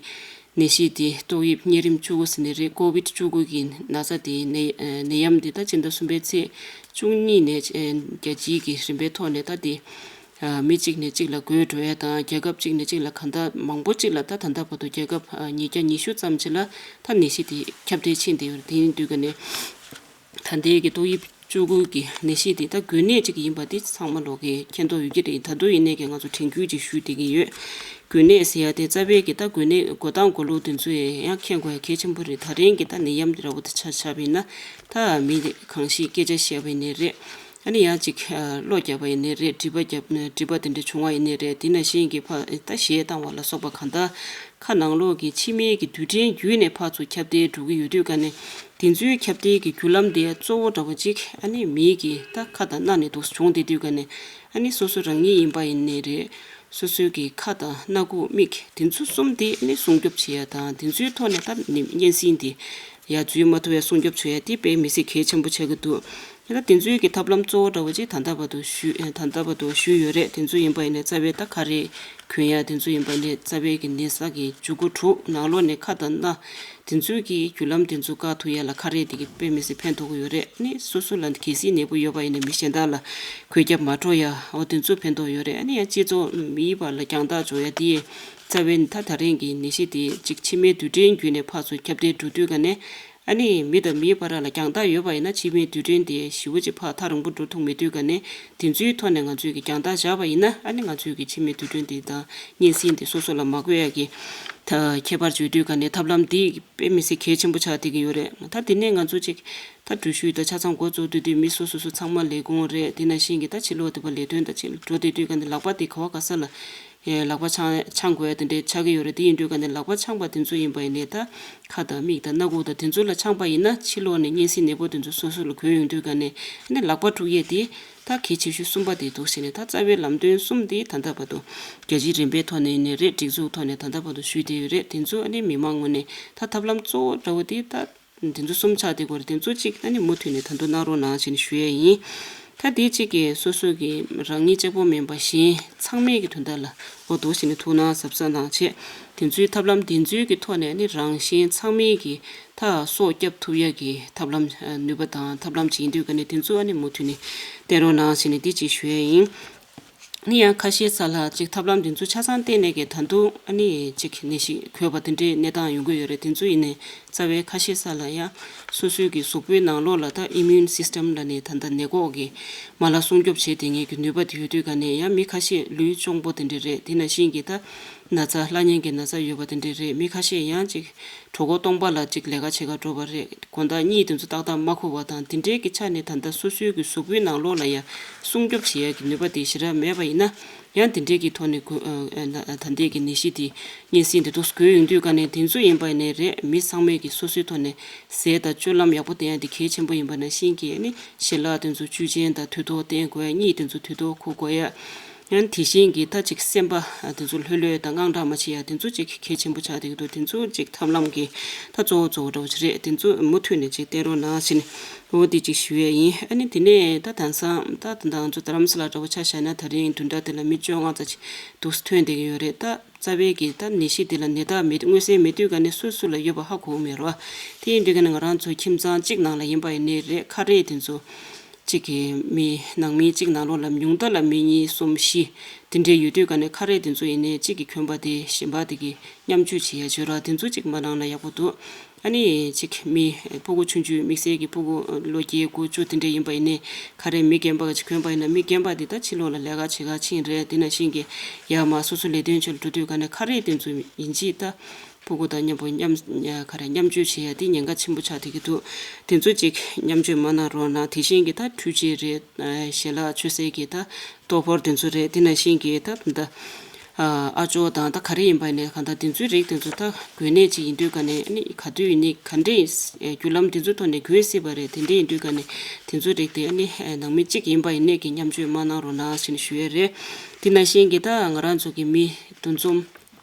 ནད་གཞི་དེ་ཏོག་དབྱིབས་གཉན་རིམས་བཅུ་དགུ་ཟེར་ནི་རེད། ཀོ་བིད་བཅུ་དགུ་གི་ན་ཚ་དེ་ནད་ནད་ཡམས་དེ་ད་སྤྱི་ཟླ་གསུམ་པའི་ཚེས་བཅུ་གཉིས་ནས་རྒྱལ་སྤྱིའི་གི་རིམ་པའི་ཐོག་ནས་ད་དེ་མི་གཅིག་ནས་གཅིག་ལ་འགོས་འགྲོ་ཡ་དང་རྒྱལ་ཁབ་གཅིག་ནས་གཅིག་ལ་གང་ལྟར་མང་པོ་གཅིག་ལ་ད་ད་ལྟ་བར་དུ་རྒྱལ་ཁབ་ཉིས་བརྒྱ་ཉི་ཤུ་ཙམ་ཅིག་ལ་ད་ནད་གཞི་དེ་ཁྱབ་གདལ་ཕྱིན་བསྡད་ཡོད་རེད། དེ་ཡིན་དུས་ག་ནས། ད་ལྟའི་གི་ཏོག་དབྱིབས་བཅུ་དགུ་གི་ནད་གཞི་དེ་ད་འགོས་ནད་ཅིག་ཡིན་པ་དེ་ཚང་མ་ལོག་གི་མཁྱེན་རྟོགས་ཡོད་ཀྱི་རེད། ད་དུང་ཡིན་ནའི་གི་ང་ཚོ་དྲན་སྐུལ་ཅིག་ཞུ་བསྡད་ཀྱི་ཡོད། འགོས་ནད་ཟེར་ཡ་དེ་རྩ་བའི་གི་ད་འགོས་ནད་འགོ་སྟངས་འགོ་ལུགས་དེ་ཚོ་ཡང་མཁྱེན་དགོས་ཡ་གལ་ཆེན་པོ་རེད། ད་རིང་གི་ད་ནད་ཡམས་དེ་འདྲ་བོ་དེ་ཆ་བཞག་པ་ཡིན་ན་ད་མི་དེ་གང་ཞིག་སྐད་ཆ་བཤད་པ་ཡིན་ནའི་རེད། ཨ་ནི་ཡང་ཅིག་གློ་བརྒྱབ་པ་ཡིན་ནའི་རེད། དྲི་བ་བརྒྱབ་དྲི་བ་དེ་འདྲ་བྱུང་བ་ཡིན་ནའི་རེད། དེ་ནང་བཞིན་གི་ཕ་ད་གཞས་བཏང་བ་ལ་སོགས་པ་གང་ལྟར། ཁ་ནང་ལོགས་ཀྱི་མཆིན་པའི་གི་རྡུལ་ཕྲན་བརྒྱུད་ནས་ཕར་ཚུར་ཁྱབ་གདལ་འགྲོ་གི་ཡོད་དུས་ག་ནས་དེ་ཚོའི་ཁྱབ་གདལ་གྱི་བརྒྱུད་ལམ་དེ་གཙོ་བོ་འདྲ་བོ་གཅིག་ཨ་ནི་མིའི་གི་ད་ཁ་དང་སྣ་ནས་འདུག་བྱུང་བསྡད་དུས་ག་ནས་ཨ་ནི་སོ་སོ་རང་ཉིད་ཡིན་པ་ཡིན་ནའི་རེད། སོ་སོའི་གི་ཁ་དང་སྣ་ཁུག་མིག་དེ་ཚོ་གསུམ་དེ་ཨ་ནི་སྲུང་སྐྱོབ་བྱེད་ཡ་དང་དེ་ཚོའི་ཐོག་ནས་ད་ནི་གཉན་སྲིན་དེ་ཡར་འཛུལ་མ་ཐུབ་ཡ་སྲུང་སྐྱོབ་བྱེད་ཡ་དེ་དཔེ་མི་སྲིད་གལ་ཆེན་པོ་ཆགས་ཀྱི་འདུག་ད་དེ་ཚོའི་གི་ཐབས་ལམ་གཙོ་བོ་འདྲ་བོ་ཅིག་ད་ལྟ་བར་དུ་ཞུས་ད་ལྟ་བར་དུ་ཞུས་ཡོད་རེད། དེ་ཚོ་ཡིན་པ་ཡིན་ནའི་རྩ་བའི་ད་ཁ་རས་གོན་ཡ་དེ་ཚོ་ཡིན་པ་ཡིན་ནའི་རྩ་བའི་གི་ནད་གཞི་གི་འཇུག་སྒོ་དྲུག་ནང་ལོགས་ནས་ཁ་དང་སྣ་དེ་ཚོའི་གི་བརྒྱུད་ལམ་དེ་ཚོ་བཀག་ཐུབ་ཡ་ལ་ཁ་རས་དེ་གི་དཔེ་མི་སྲིད་ཕན་ཐོགས་ཀྱི་ཡོད་རེད། ཨ་ནི་སོ་སོ་ལ་གལ་སྲིད་ནད་འབུ་ཡོད་པ་ཡིན་ན་མི་གཞན་དག་ལ་འགོས་ཁྱབ་མ་འགྲོ་ཡ་འོ་དེ་ཚོ་ཕན་ཐོགས་ཡོད་རེད། ཨ་ནི་ཡང་སྤྱི་ཚོགས་མིའི་བར་ལ་རྒྱང་ཐག་འཇོག་ཡ་དེ་རྩ་བའི་ད་ད་རིང་གི་ནད་གཞི་དེ་གཅིག་མཆིན་པའི་རྡུལ་ཕྲན་བརྒྱུད་ནས་ཕར་ཚུར་ཁྱབ་གདལ་འགྲོ་དུས་ག་ནས། ཨ་ནི་མི་དང་མིའི་བར་ལ་རྒྱང་ཐག་ཡོད་པ་ཡིན་ན་མཆིན་པའི་རྡུལ་ཕྲན་དེ་ཞེ་པོ་ཅིག་ཕར་ཐག་རིང་པོ་འགྲོ་ཐུབ་མེད་དུས་ག་ནས་དེ་ཚོའི་ཐོག་ནས་ང་ཚོས་ཀྱི་རྒྱང་ཐག་བཞག་པ་ཡིན་ན་ཨ་ནི་ང་ཚོས་ཀྱི་མཆིན་པའི་རྡུལ་ཕྲན་དེ་དང་གཉན་སྲིན་དེ་སོ་སོ་ལ་མ་འགོས་ཡ་གི་ད་ཁྱད་པར་བརྗོད་དུས་ག་ནས་ཐབས་ལམ་དེ་དཔེ་མི་སྲིད་གལ་ཆེན་པོ་ཆགས་བསྡད་ཀྱི་ཡོད་རེད། ད་དེ་ནས་ང་ཚོ་ཅིག་ད་འགྲུལ་བཞུད་ད་ཆ་ཚང་འགོ་བཙུགས་དུས་དུས་མི་སོ་སོ་སོ་ཚང་མ་ལས་ཁུངས་རེད། དེ་ནང་བཞིན་གྱི་ད་ཕྱི་ལོགས་དེ་པ་ལས་དོན་ད་ཅིག་འགྲོ་བསྡད་དུས་ག་ནས་ལག་པ་དེ་ག་བ་ག་ས་ལ། ལག་པ་འཆང་འཆང་དགོས་ཡ་དེ་འདྲའི་ཆགས་ཀྱི་ཡོད་རེད། དེ་ཡིན་དུས་ག་ནས་ལག་པ་འཆང་པ་དེ་ཚོ་ཡིན་པ་ཡིན་ནའི་ད་ཁ་དང་མིག་དང་སྣ་ཁུག་དང་དེ་ཚོ་ལ་འཆང་པ་ཡིན་ན་ཕྱི་ལོགས་ནས་གཉན་སྲིན་ནད་འབུ་དེ་ཚོ་སོ་སོ་ལ་འགོས་ཡོང་དུས་ག་ནས་ཨ་ནི་ལག་པ་འཁྲུ་ཡས་དེ་ད་གལ་ཆེ་ཤོས་གསུམ་པ་དེ་འདུག་ཟེར་ནས་ད་རྩ་བའི་ལམ་སྟོན་གསུམ་དེ་ད་ལྟ་བར་དུ་རྒྱལ་སྤྱིའི་རིམ་པའི་ཐོག་ནས་ཡིན་ནའི་རེད། སྒྲིག་འཛུགས་ཐོག་ནས་ད་ལྟ་བར་དུ་ཞུས་བསྡད་ཡོད་རེད། དེ་ཚོ་ཨ་ནི་མི་མང་ངོས་ནས་ད་ཐབས་ལམ་གཙོ་བོ་འདྲ་བོ་དེ་ད། དེ་ཚོ་གསུམ་ཆགས་བསྡད་ཀྱི་ཡོད་རེད། དེ་ཚོ་གཅིག་ཨ་ནི་མུ་མཐུད་ནས་ད་དུང་གནང་རོགས་གནང་ཞེས་ནས་ཞུ་ཡས་ཡིན། ད་དེ་གཅིག་གིས་སོ་སོ་གི་རང་ཉིད་གཅིག་པོ་མིན་པ་གཞན་ཚང་མས་ཀྱི་དོན་དག་ལ་འོ་འདུག་ཞེས་ནས་ཐུགས་སྣང་གཟབ་གཟབ་གནང་བྱས། དེ་ཚོའི་ཐབས་ལམ་དེ་ཚོའི་གི་ཐོག་ནས་ཨ་ནི་རང་གཞན་ཚང་མས་ཀྱི་ད་སྲོག་སྐྱབས་ཐུབ་ཡས་ཀྱི་ཐབས་ལམ་ནུས་པ་དང་ཐབས་ལམ་ཅིག་ཡིན་དུས་ག་ནས་དེ་ཚོ་ཨ་ནི་མུ་མཐུད་ནས་བསྟེན་རོགས་གནང་ཞེས་ནས་འདི་གཅིག་ཞུ་ཡས་ཡིན། ཨ་ནི་ཡང་ཁ་ཤས་ས་ལ་ཅིག་ཐབས་ལམ་འདི་ཚོ་ཆ་ཚང་བསྟེན་ནས་ཀྱི་ད་དུང་ཨ་ནི་ཅིག་ནད་གཞི་འགོས་པ་དེ་འདྲའི་གནས་སྟངས་ཡོང་གི་ཡོད་རེད། དེ་ཚོ་ཡིན་ནའི་རྩ་བའི་ཁ་ཤས་ས་ལ་ཡང་སོ་སོའི་གི་གཟུགས་པོའི་ནང་ལོགས་ལ་ད་ཨི་མིའུན་སིས་ཊམ་ལ་ནི་ད་ལྟ་ནད་འགོག་གི་མ་ལག་སྲུང་སྐྱོབ་བྱེད་བསྡད་མཁན་གྱི་ནུས་པ་དེ་ཡོད་དུས་ག་ནས་ཡང་མི་ཁ་ཤས་ལུས་གཅོང་པོ་དེ་འདྲ་རེད། དེ་ནང་བཞིན་གྱི་ད་ན་ཚ་སླ་ཉན་གྱི་ན་ཚ་ཡོད་པ་དེ་འདྲ་རེད། མི་ཁ་ཤས་ཡང་ཅིག་གྲོད་ཁོག་སྟོང་པ་ལ་ཅིག་ལས་ཀ་བྱེད་ག་འགྲོ་བ་རེད། དགོང་དག་གཉིད་དེ་ཚོ་ཏག་ཏག་མ་ཁུག་པ་དང་དེ་འདྲའི་གི་ཆ་ནས་ད་ལྟ་སོ་སོའི་གི་གཟུགས་པོའི་ནང་ལོགས་ལ་ཡང་སྲུང་སྐྱོབ་བྱེད་ཡ་གི་ནུས་པ་དེ་ཞེ་དྲག་མེད་པ་ཡིན་ན་ཡང་དེ་འདྲའི་གི་ཐོག་ནས་གུ་ཨ་ད་ལྟའི་གི་ནད་གཞི་དེ་གཉན་སྲིན་དེ་འདུག་འགོས་ཡོང་དུས་ག་ནས་དེ་ཚོ་ཡིན་པ་ཡིན་ནའི་རེད། མི་ཚང་མས་གི་སོ་སོའི་ཐོག་ནས་ཟས་དང་སྤྱོད་ལམ་ཡག་པོ་བསྟེན་ཡ་དེ་གལ་ཆེན་པོ་ཡིན་པ་ནང་བཞིན་གི་ཨ་ནི་ཞལ་ལག་དེ་ཚོ་བཅུད་ཅན་དང་དུས་ཐོག་བསྟེན་དགོས་ཡ། གཉིད་དེ་ཚོ་དུས་ཐོག་ཁུག་དགོས་ཡ། ཡང་དེ་བཞིན་གྱི་ད་ཅིག་སེམས་པ་དེ་ཚོ་ལྷོད་ལྷོད་དང་དངངས་སྐྲག་མ་བྱེད་ཡ་དེ་ཚོ་ཅིག་གལ་ཆེན་པོ་ཆགས་བསྡད་ཀྱི་འདུག་དེ་ཚོ་ཅིག་ཐབས་ལམ་གྱི་ད་གཙོ་བོ་གཙོ་བོ་འདྲ་བོ་ཅིག་རེད། དེ་ཚོ་མུ་མཐུད་ནས་ཅིག་བསྟེན་རོགས་གནང་ཞེས་ནས་འོ་དེ་ཅིག་ཞུ་ཡས་ཡིན། ཨ་ནི་དེ་ནས་ད་དེང་སང་ད་ད་ང་ཚོ་རྡ་རམ་ས་ལ་འདྲ་བོ་ཆ་བཞག་ན་ད་རིང་བདུན་ཕྲག་དེ་ལ་མི་བཅོ་ལྔ་ཙམ་ཅིག་འདུག་ཐོན་བསྡད་ཀྱི་ཡོད་རེད། ད་ རྩ་བའི་གི་ད་ནད་གཞི་དེ་ལ་ནད་རྟགས་མེད། མངོན་གསལ་མེད་དུས་ག་ནས་སུ་སུ་ལ་ཡོད་པ་ཧ་གོ་མེད་རོ། དེ་ཡིན་དུས་ག་ནས་ང་རང་ཚོ་ཁྱིམ་ཚང་གཅིག་ནང་ལ་ཡིན་པ་ཡིན་ནའི་རེད། ཁ་རས་དེ་ཚོ་གཅིག་གི་མི་ནང་མི་གཅིག་ནང་ལོགས་ལ་ཉུང་མཐའ་ལ་མི་གཉིས་གསུམ་བཞི་དེ་འདྲའི་ཡོད་དུས་ག་ནས་ཁ་རས་དེ་ཚོ་ཡིན་ནའི་གཅིག་གི་གྱོན་པ་དེ་གཞན་པ་དེ་གི་མཉམ་སྤྱོད་བྱེད་ཡ་བྱོས་ར། དེ་ཚོ་གཅིག་མ་གནང་ན་ཡག་པོ་འདུག་ཨ་ནི་གཅིག་མི་ཕྲུ་གུ་ཆུང་ཆུང་དམིགས་བསལ་གྱི་ཕྲུ་གུ་ལོ་བརྒྱད་དགུ་བཅུ་དེ་འདྲ་ཡིན་པ་ཡིན་ནའི་ཁ་རས་མི་རྒན་པ་གཅིག་གྱོན་པ་ཡིན་ན་མི་རྒན་པ་དེ་ད་ཕྱི་ལོགས་ལ་ལས་ཀ་བྱེད་ག་ཕྱིན་རེད། དེ་ནང་བཞིན་གྱི་ཡར་མར་སོ་སོ་ལས་དོན་ཆེད་ལ་འགྲོ་དུས་ག་ནས་ཁ་རས་དེ་ཚོ་ཡིན་གཅིག་ད་ཕྲུ་གུ་དང་མཉམ་པོ་མཉམ་ཁ་རས་མཉམ་སྤྱོད་བྱེད་ཡ་དེ་ཉེན་ཁ་ཆེན་པོ་ཆགས་བསྡད་ཀྱི་འདུག་དེ་ཚོ་གཅིག་མཉམ་སྤྱོད་མ་གནང་རོགས་གནང་། དེ་བཞིན་གྱི་ད་འཕྲུལ་ཆས་རེད། ཞལ་ལག་མཆོད་སའི་གི་ད་ལྟོ་ཕོར་དེ་ཚོ་རེད། དེ་ནང་བཞིན་གྱི་ད་ད་ཨ་ཅོ་དང་ད་ག་རེ་ཡིན་པ་ཡིན་ནའི་གང་ལྟར་དེ་ཚོའི་རིགས་དེ་ཚོ་ད་དགོས་གནད་ཅིག་ཡིན་དུས་ག་ནས་ཨ་ནི་ག་དུས་ཡིན་ནའི་ག་འདྲའི་བརྒྱུད་ལམ་དེ་ཚོའི་ཐོག་ནས་དགོས་སྲིད་པ་རེད། དེ་འདྲ་ཡིན་དུས་ག་ནས་དེ་ཚོའི་རིགས་དེ་ཨ་ནི་ནང་མི་གཅིག་ཡིན་པ་ཡིན་ནའི་གི་མཉམ་སྤྱོད་མ་གནང་རོགས་གནང་ཞེས་ཞུ་ཡས་རེད། དེ་ནང་བཞིན་གྱི་ད་ང་རང་ཚོ་གི་མི་འདུ་འཛོམས།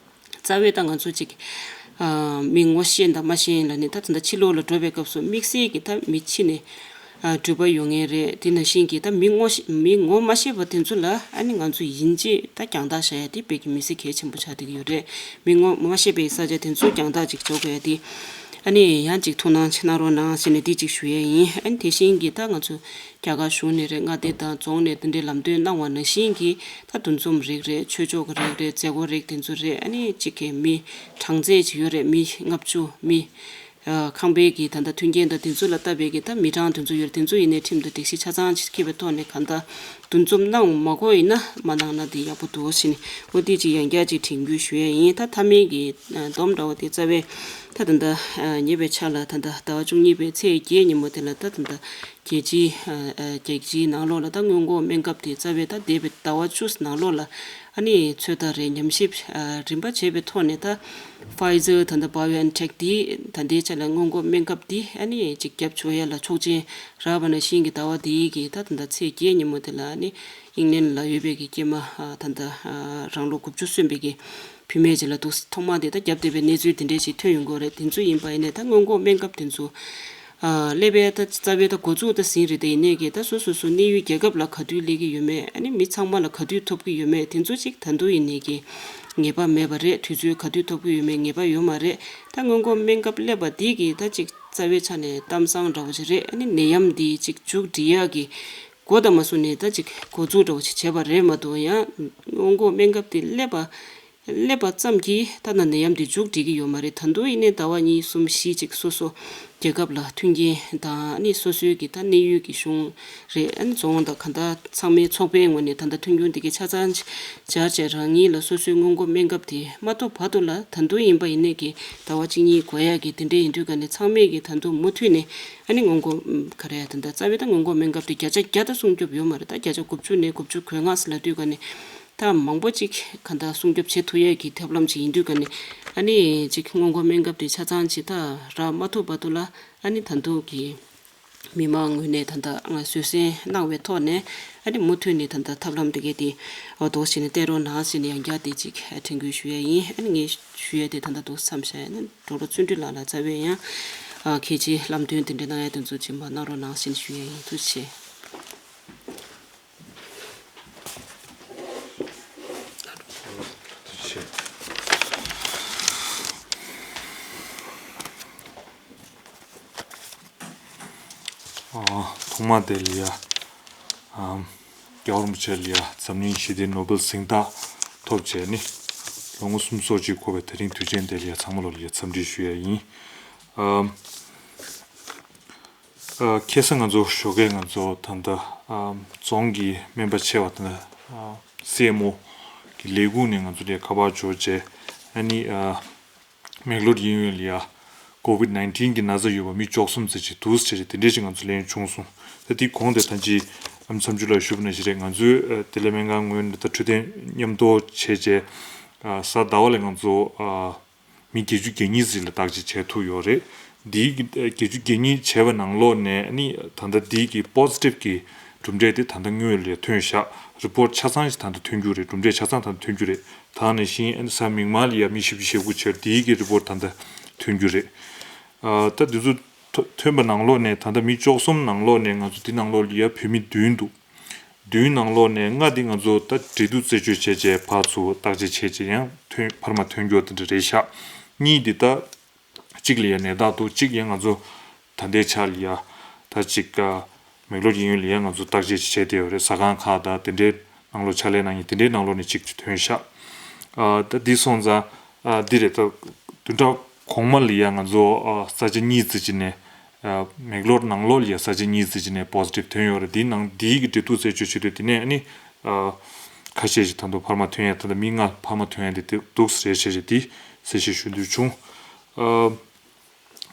རྩ་བའི་ད་ང་ཚོ་གཅིག་ཨ་མི་ངོ་ཤེས་དང་མ་ཤེས་ལ་ནི་ད་ད་ལྟ་ཕྱི་ལོགས་ལ་འགྲོ་བའི་སྐབས་སུ་དམིགས་བསལ་གྱི་ད་མི་ཕྱི་ནས་ཨ་འགྲུལ་པ་ཡོང་མཁན་རེད། དེ་ནང་བཞིན་གྱི་ད་མི་ངོ་ཤེས་མི་ངོ་མ་ཤེས་པ་དེ་ཚོ་ལ་ཨ་ནི་ང་ཚོ་ཡིན་གཅིག་ད་རྒྱང་ཐག་བཞག་ཡ་དེ་དཔེ་གི་མི་སྲིད་གལ་ཆེན་པོ་ཆགས་བསྡད་ཀྱི་ཡོད་རེད། མི་ངོ་མ་ཤེས་པའི་ས་ཆ་དེ་ཚོ་རྒྱང་ཐག་ཅིག་འཇོག་དགོས་ཡ་དེ་ཨ་ནི་ཡང་ཅིག་ཐུགས་སྣང་ཆེ་གནང་རོགས་གནང་ཟེར་ནས་འདི་ཅིག་ཞུ་ཡས་ཡིན། ཨ་ནི་དེ་བཞིན་གྱི་ད་ང་ཚོ་རྒྱ་གར་གཞུང་ནས་རེད། མངའ་སྡེ་དང་རྫོང་ནས་འདི་འདྲའི་ལམ་སྟོན་གནང་བ་ནང་བཞིན་གྱི་ད་འདུ་འཛོམས་རིགས་རེད། ཆོས་ཕྱོགས་ཀྱི་རིགས་རེད། མཛད་སྒོ་རིགས་དེ་ཚོ་རེད། ཨ་ནི་གཅིག་གི་མི་གྲངས་ཚད་ཅིག་ཡོད་རེད། མི་ལྔ་བཅུ་མི་ཨ་ཁང་པའི་གི་ད་ལྟ་མཐུན་རྐྱེན་དང་དེ་ཚོ་ལ་ལྟ་བའི་གི་ད་མི་གྲངས་དེ་ཚོ་ཡོད་རེད། དེ་ཚོ་ཡིན་ནའི་ཁྲིམས་དང་སྒྲིག་གཞི་ཆ་ཚང་ཅིག་འཁྱེར་བའི་ཐོག་ནས་གང་ལྟར་འདུ་འཛོམས་གནང་མ་དགོས་ཡིན་ན་མ་གནང་ན་དེ་ཡག་པོ་འདུག་ཟེར་ནས་འོ་དེ་ཅིག་ཡང་བསྐྱར་ཅིག་དྲན་སྐུལ་ཞུ་ཡས་ཡིན། ད་མཐའ་མའི་གི་སྡོམ་འདྲ་བོ་དེ་རྩ་བའི་ད་ད་ལྟ་ཉེ་བའི་ཆར་ལ་ད་ལྟ་ཟླ་བ་བཅུ་གཉིས་པའི་ཚེས་བརྒྱད་ཉིན་མོ་དེ་ལ་ད་ད་ལྟ་རྒྱལ་སྤྱིའི་རྒྱལ་སྤྱིའི་ནང་ལོགས་ལ་ད་སྔོན་འགོག་སྨན་ཁབ་དེ་རྩ་བའི་ད་འདས་པའི་ཟླ་བ་བཅུ་ནང་ལོགས་ལ་ཨ་ནི་ཚོད་ལྟ་རེད། ཉམས་ཞིབ་རིམ་པ་བྱས་པའི་ཐོག་ནས་ད་Pfizer ད་ལྟ་BioNTech དེ་ད་ལྟའི་ཆ་ལ་སྔོན་འགོག་སྨན་ཁབ་དེ་ཨ་ནི་ཅིག་བརྒྱབ་ཆོག་ཡ་ལ་ཆོག་མཆན་རག་པ་ནང་བཞིན་གྱི་ཟླ་བ་འདིའི་གི་ད་ད་ལྟ་ཚེས་བརྒྱད་ཉིན་མོ་དེ་ལ་ཨ་ནི་ཨིང་ལན་ལ་ཡོད་པའི་གི་སྐྱེས་མ་ད་ལྟ་རང་ལོ་དགུ་བཅུ་སོན་པའི་གི་བུད་མེད་ཅིག་ལ་འདུག་ཐོག་མ་དེ་ད་བརྒྱབ་བསྡད་པའི་གནས་ཚུལ་དེ་འདྲས་ཞིག་ཐོན་ཡོང་གི་རེད། དེ་ཚོ་ཡིན་པ་ཡིན་ནའི་ད་སྔོན་འགོག་སྨན་ཁབ་དེ་ཚོ་ཨ་སླེབས་པའི་ད་རྩ་བའི་ད་འགོ་འཛུགས་ད་ཟིན་རེད། ད་ཡིན་ནའི་གི་ད་སོ་སོ་སོ་གནས་ཡུལ་རྒྱལ་ཁབ་ལ་ག་དུས་སླེབས་ཀྱི་ཡོད་མེད། ཨ་ནི་མི་ཚང་མ་ལ་ག་དུས་ཐོབ་ཀྱི་ཡོད་མེད། དེ་ཚོ་ཅིག་ད་དུང་ཡིན་ནའི་གི་ངེས་པ་མེད་པ་རེད། དུས་ཚོད་ག་དུས་ཐོབ་ཀྱི་ཡོད་མེད་ངེས་པ་ཡོད་མ་རེད། ད་སྔོན་འགོག་སྨན་ཁབ་སླེབས་པ་འདི་གི་ད་ཅིག་རྩ་བའི་ཆ་ནས་གཏམ་བཟང་འདྲ་བོ་ཅིག་རེད། ཨ་ནི་ནད་ཡམས་འདི་ཅིག་མཇུག་སྒྲིལ་ཡག་གི་འགོ་དང་མ་སོང་ནས་ད་ཅིག་འགོ་འཛུགས་འདྲ་བོ་ཅིག་བྱས་པ་རེད་མ་གཏོགས། ཡང་སྔོན་འགོག་སྨན་ཁབ་དེ་སླེབས་པ་སླེབས་པ་ཙམ་གྱིས་ད་ནད་ནད་ཡམས་དེ་མཇུག་སྒྲིལ་གྱི་ཡོད་མ་རེད། ད་དུང་ཡིན་ནའི་ཟླ་བ་གཉིས་གསུམ་བཞི་ཅིག་སོ་སོ་རྒྱལ་ཁབ་ལ་མཐུན་རྐྱེན་དང་ཨ་ནི་སོ་སོའི་གི་ད་གནས་ཡུལ་གྱི་གཞུང་རེད། ཨ་ནི་རྫོང་དང་གང་ལྟར་ཚང་མའི་ཚོགས་པའི་ངོས་ནས་ད་ལྟ་མཐུན་རྐྱེན་དེ་གའི་ཆ་ཚང་སྦྱར་བྱས་རང་ཉིད་ལ་སོ་སོའི་སྔོན་འགོག་སྨན་ཁབ་དེ་མ་ཐོབ་བར་དུ་ལ་ད་དུང་ཡིན་པ་ཡིན་ནའི་གི་ཟླ་བ་གཅིག་གཉིས་འགོར་ཡག་གི་དེ་འདྲ་ཡིན་དུས་ག་ནས་ཚང་མས་གི་ད་དུང་མུ་མཐུད་ནས་ཨ་ནི་སྔོན་འགོག་ག་རེ་ད་ལྟ་རྩ་བའི་ད་སྔོན་འགོག་སྨན་ཁབ་དེ་བརྒྱ་ཆ་བརྒྱ་ད་སྲུང་སྐྱོབ་ཡོད་མ་རེད། ད་བརྒྱ་ཆ་དགུ་བཅུ་ནས་དགུ་བཅུ་གོ་ལྔ་ཟེར་ལབ་དུས་ག་ནས། ད་མང་པོ་ཅིག་ག་འདྲ་སྲུང་སྐྱོབ་བྱེད་ཐུབ་ཡས་ཀྱི་ཐབས་ལམ་ཅིག་ཡིན་དུས་ག་ནས་ཨ་ནི་ཅིག་སྔོན་འགོག་སྨན་ཁབ་དེ་ཆ་ཚང་ཅིག་ད་རག་མ་ཐུབ་བར་དུ་ལ་ཨ་ནི་ད་དུང་གི་མི་མང་ངོས་ནས་ད་ལྟ་བཟོད་བསྲན་གནང་བའི་ཐོག་ནས་ཨ་ནི་མུ་མཐུད་ནས་ད་ལྟ་ཐབས་ལམ་དེ་གས་དེ་འོ་འདུག་བྱས་ནས་བསྟེན་རོགས་གནང་ཟེར་ནས་ཡང་བསྐྱར་དེ་ཅིག་དྲན་སྐུལ་ཞུ་ཡས་ཡིན། ཨ་ནི་ངས་ཞུ་ཡས་དེ་ད་ལྟ་འདུག་མཚམས་བཞག་ཡས་ན་གྲོགས་རོགས་བརྩོན་འགྲུས་ལགས་ལ་རྩ་བའི་ཡང་གལ་ཆེའི་ལམ་སྟོན་དེ་འདྲ་གནང་ཡས་དེ་ཚོ་ཅིག་མ་གནང་རོགས་གནང་ཟེར་ནས་ཞུ་ཡས་ཡིན། ཐུགས་རྗེ་ཆེ། ཐོག་མ་དེ་ལ་ཡ། རྒྱལ་བ་རིན་པོ་ཆེ་ལ་ཡ་འཛམ་གླིང་ཞི་བདེའི་ནོ་བེལ་གཟེངས་རྟགས་ཐོབ་བྱས་ནི། ལོ་ངོ་སུམ་ཅུ་སོ་གཅིག་འཁོར་བའི་དེ་རིང་དུས་ཆེན་དེ་ལ་ཡ་ཚང་མ་ལོ་ལ་ཡ་འཚམས་འདྲི་ཞུ་ཡ་ཡིན། ཁ་སང་ང་ཚོ་ཞོགས་ཀས་ང་ཚོ་ད་ལྟ་རྫོང་གི་སྨན་པ་ཆེ་བ་དང་སྲས་མོ་གི་ལས་ཁུངས་ནས་ང་ཚོ་ལ་ཁ་པར་འབྱོར་བྱས། ཨ་ནི་མེག་ལོར་གཡས་གཡོན་ལ་ཡ་ཀོ་ཝིད་ནའིན་ཊིན་གི་ན་ཚ་ཡོད་པ་མི་བཅུ་གསུམ་ཙམ་ཅིག་འདུག་ཟེར་བྱས་དེ་འདྲས་ཅིག་ང་ཚོ་ལན་བྱུང་སོང་། ད་དེའི་གོང་དེ་ད་ཅི་ཨ་མཚམས་ཆུ་ལ་ཞུ་བ་ནང་བཞིན་རེད། ང་ཚོའི་བདེ་ལེགས་སྨན་ཁང་ངོས་ནས་ད་འཕྲོད་བསྟེན་མཉམ་དུ་བྱས་བྱས་གཟའ་ཟླ་བ་ལ་ང་ཚོ། མི་བརྒྱད་ཅུ་གྱ་གཉིས་ཙམ་ལ་བརྟག་དཔྱད་བྱས་ཐུབ་ཡོད་རེད། འདིའི་གི་བརྒྱད་ཅུ་གྱ་གཉིས་བྱས་པ་ནང་ལོགས་ནས་ནི་ད་ལྟ་འདིའི་གི་པོ་སི་ཊིབ་གི་གྲུབ་འབྲས་དེ་ད་ལྟ་སྔོན་ལ་ཐོན་བཞག་རི་པོར་ཊི་ཆ་ཚང་ཞིག་ད་ལྟ་ཐོན་རྒྱུ་རེད། གྲུབ་འབྲས་ཆ་ཚང་ད་ལྟ་ཐོན་རྒྱུ་རེད། ད་ནང་བཞིན་གཟའ་མིག་དམར་ལ་ཡ་མི་བཞི་བཅུ་ཞེ་དགུ་བྱས་འདིའི་གི་རི་པོར་ཊི་ད་ལྟ་ཐོན་རྒྱུ་རེད། ད་འདི་ཚོ་ཐོན་པ་ནང་ལོགས་ནས་ད་ལྟ་མི་བཅུ་གསུམ་ནང་ལོགས་ནས་ང་ཚོ་འདི་ནང་ལོགས་ལ་ཡ་བོད་མི་བདུན་འདུག་བདུན་ནང་ལོགས་ནས་ལྔ་འདི་ང་ཚོ་ད་འབྲེལ་གཏུག་རྩད་གཅོད་བྱས་རྗེས་ཕར་ཚུར་བརྟག་དཔྱད་བྱས་རྗེས་ཡང་ཐོན་ཕར་མ་ཐོན་རྒྱུ་དེ་འདྲ་རེད་ཤག་གཉིས་འདི་ད་གཅིག་ལ་ཡང་ནད་རྟགས་འདུག་གཅིག་ཡང་ང་ཚོ་ད་ལྟའི་ཆར་ལ་ཡ་ད་གཅིག་མེག་ལོར་གཡས་གཡོན་ལ་ཡ་ང་ཚོ་བརྟག་དཔྱད་བྱས་བསྡད་ཡོད་རེད། ཟ་ཁང་ཁག་དང་དེ་འདྲའི་ནང་ལོགས་ཕྱག་ལས་གནང་མཁན་དེ་འདྲའི་ནང་ལོགས་ནས་གཅིག་ཅིག་ཐོན་ཤག་ཨ་ད་འདི་སོང་ཙང་ཨ་འདི་རེད། ད་བདུན་ཕྲག་གོང་མ་ལ་ཡ་ང་ཚོ་ཨ་ས་ཆ་གཉིས་ཙམ་ཅིག་ནས་ཨ་མེག་ལོར་ནང་ལོགས་ལ་ཡ་ས་ཆ་གཉིས་ཙམ་ཅིག་ནས་པོ་སི་ཊིབ་ཐོན་ཡོད་རེད། འདིའི་ནང་འདིའི་གི་འབྲེལ་གཏུག་རྩད་གཅོད་བྱེད་དུས་དེ་ནས་ཨ་ནི་ཨ་ཁ་ཤས་ཤིག་ད་དུང་ཕར་མ་ཐོན་ཡ། ད་ལྟ་མི་ལྔ་ཕར་མ་ཐོན་ཡ་དེ་འདུག་ཟེར་བྱས་བྱས་འདི་གསལ་བཤད་ཞུ་འདོད་བྱུང་། ཨ་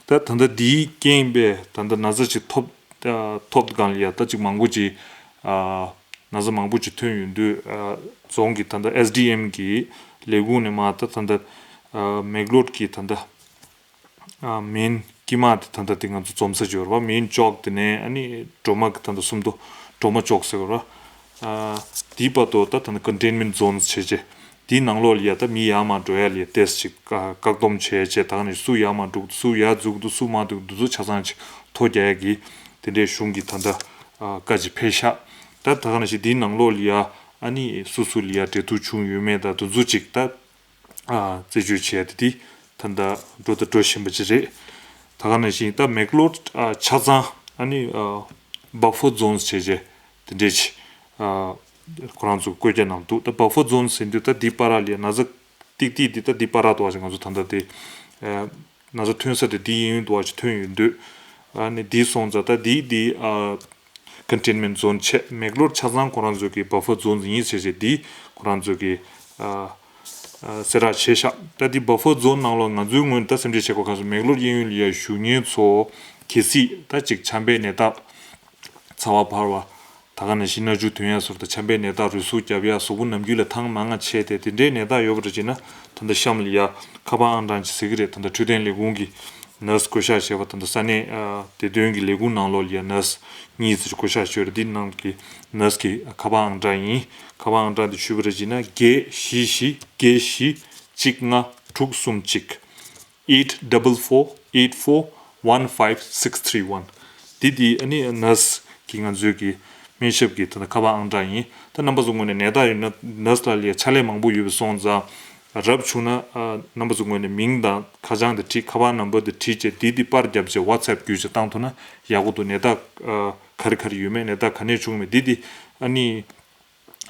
ད་ད་ལྟ་འདིའི་རྐྱེན་པས་ད་ལྟ་ན་ཚ་ཅིག་ཐོབ་ཨ་ཐོབ་སྒང་ལ་ཡ་ད་ཅིག་མང་པོ་ཅིག་ཨ་ན་ཚ་མང་པོ་ཅིག་ཐོན་ཡོང་དུས་ཨ་རྫོང་གི་ད་ལྟ་ཨེས་ཌི་ཨེམ་གི་ལས་ཁུངས་ནས་མར་ད་ད་ལྟ་ཨ་མེག་ལོར་གི་ད་ལྟ་ཨ་མེན་དཀྱིལ་མ་དེ་ད་ལྟ་དེ་ང་ཚོ་འཛོམས་ས་ཅིག་ཡོད་རེད་པ། མེན་ཅོག་དེ་ནས་ཨ་ནི་སྒྲོལ་མ་གི་ད་ལྟ་སུམ་མདོ་སྒྲོལ་མ་ཅོག་ཟེར་བ་རེད་པ། ཨ་དེའི་བར་དུ་ད་ད་ལྟ་ཀོན་ཊེན་མེན་ཊི་ཛོན་བྱས་རྗེས་དེའི་ནང་ལོགས་ལ་ཡ་ད་མི་ཡར་མར་འགྲོ་ཡ་ལ་ཡ་ཏོག་ཙམ་ཅིག་ཨ་བཀག་སྡོམ་བྱས་རྗེས་ད་ག་ནས་སུ་ཡར་མར་འགྲོ་གི་འདུག་སུ་ཡར་འཛུལ་གི་འདུག་སུ་མར་འཛུལ་གི་འདུག་འདི་ཚོ་ཆ་ཚང་ཅིག་ཐོ་རྒྱག་ཡ་གི་དེ་འདྲའི་གཞུང་གི་ད་ལྟ་ཨ་བཀའ་ཅིག་ཕེབས་ཤག་ད་ད་ག་ནང་བཞིན་དེའི་ནང་ལོགས་ལ་ཡ་ཨ་ནི་སུ་སུ་ལ་ཡ་འབྲེལ་གཏུག་བྱུང་ཡོད་མེད་ད་དེ་ཚོ་ཅིག་ད་ཨ་རྩད་གཅོད་བྱས་ཏེ་དེ་ད་ལྟ་འགྲོ་ད་འགྲོ་བཞིན་པ་ཅིག་རེད། ད་ག་ནང་བཞིན་ད་མེག་ལོར་ཨ་ཆ་ཚང་ཨ་ནི་ཨ་བྷ་ཕར་ཛོན་བྱས་རྗེས་དེ་འདྲས་ཅིག་ཨ་ཁོ་རང་ཚོ་བཀོད་རྒྱ་གནང་འདུག་ད་བྷ་ཕར་ཛོན་ཟེར་དུས་ད་འདི་བར་ལ་ཡ་ན་ཚ་ཏིག་ཏིག་འདི་ད་འདི་བར་དུ་བ་ཅིག་ང་ཚོ་ད་ལྟ་དེ་ཨ་ན་ཚ་ཐོན་ས་དེ་འདི་གཡས་གཡོན་དུ་བ་ཅིག་ཐོན་ཡོད་འདུག་ཨ་ནི་འདི་སོང་ཙང་ད་འདི་འདི་ཨ་ཀོན་ཊེན་མེན་ཊི་ཛོན་བྱས། མེག་ལོར་ཆ་ཚང་ཁོ་རང་ཚོ་གི་བྷ་ཕར་ཛོན་ཡིན་ཟེར་བྱས་འདི་ཁོ་རང་ཚོ་གི་ཨ་ཨ་གསལ་བསྒྲགས་བྱས་ཤག་ད་འདི་བྷ་ཕར་ཛོན་ནང་ལོགས་ང་ཚོའི་ངོས་ནས་ད་སེམས་ཁྲལ་བྱེད་དགོས་ཁ་སོ་མེག་ལོར་གཡས་གཡོན་ལ་ཡ་བཞུགས་མཁན་ཚོ་གལ་སྲིད་ད་ཅིག་ཆམ་པའི་ནད་རྟགས་ཚ་བ་འཕར་བ་ད་ག་ནང་བཞིན་སྨན་བཅོས་ཐོན་ཡ་ཟུར་དང་ཆམ་པའི་ནད་རྟགས་རུས་ཟུག་རྒྱབ་ཡ་གཟུགས་པོ་ནམ་རྒྱུན་ལས་ཐང་མང་ང་ཆད་དེ་དེ་འདྲའི་ནད་རྟགས་ཡོད་པ་རེད་ཅེ་ན་ད་ལྟ་གཤམ་ལ་ཡ་ཁ་པར་ཨང་གྲངས་ཅིག་ཟེར་གི་རེད། ད་ལྟ་འཕྲོད་བསྟེན་ལས་ཁུངས་ཀྱི་ནར་སི་བསྐོ་བཞག་བྱས་པ་ད་ལྟ་ས་གནས་ཨ་བདེ་དོན་གྱི་ལས་ཁུངས་ནང་ལོགས་ལ་ཡ་ནར་སི་གཉིས་ཙམ་བསྐོ་བཞག་བྱས་རེད། འདི་ནང་གི་ནར་སི་གི་ཁ་པར་ཨང་གྲངས་ཡིན། ཁ་པར་ཨང་གྲངས་འདི་ཞུས་པ་རེད་ཅེ་ན་བརྒྱད་བཞི་བཞི་བརྒྱད་བཞི་གཅིག་ལྔ་དྲུག་གསུམ་གཅིག eight double four eight four one five six three one། འདི་འདི་ཨ་ནི་ནར་སི་གི་ང་ཚོའི་གི་སྨན་ཞབས་ཀྱི་ད་ལྟ་ཁ་པར་ཨང་གྲངས་ཡིན། ད་རྣམ་པ་ཚོ་ངོས་ནས་ནད་རྟགས་ཡོད་ན་ནར་སི་ལ་ལ་ཡ་ཕྱག་ལས་མང་པོ་ཡོད་པ་སོང་ཙང་རབ་བྱུང་ན་ཨ་རྣམ་པ་ཚོ་ངོས་ནས་མིང་དང་ཁ་བྱང་དེ་བྲིས་ཁ་པར་ནམ་བར་དེ་བྲིས་བྱས་འདི་འདི་པར་བརྒྱབ་བྱས་ཝ་ཊི་སེབ་བརྒྱུད་བྱས་བཏང་ཐུབ་ན་ཡག་པོ་འདུག་ནད་རྟགས་ཨ་ག་རེ་ག་རེ་ཡོད་མེད་ནད་རྟགས་ག་ནས་བྱུང་མེད་འདི་འདི་ཨ་ནི།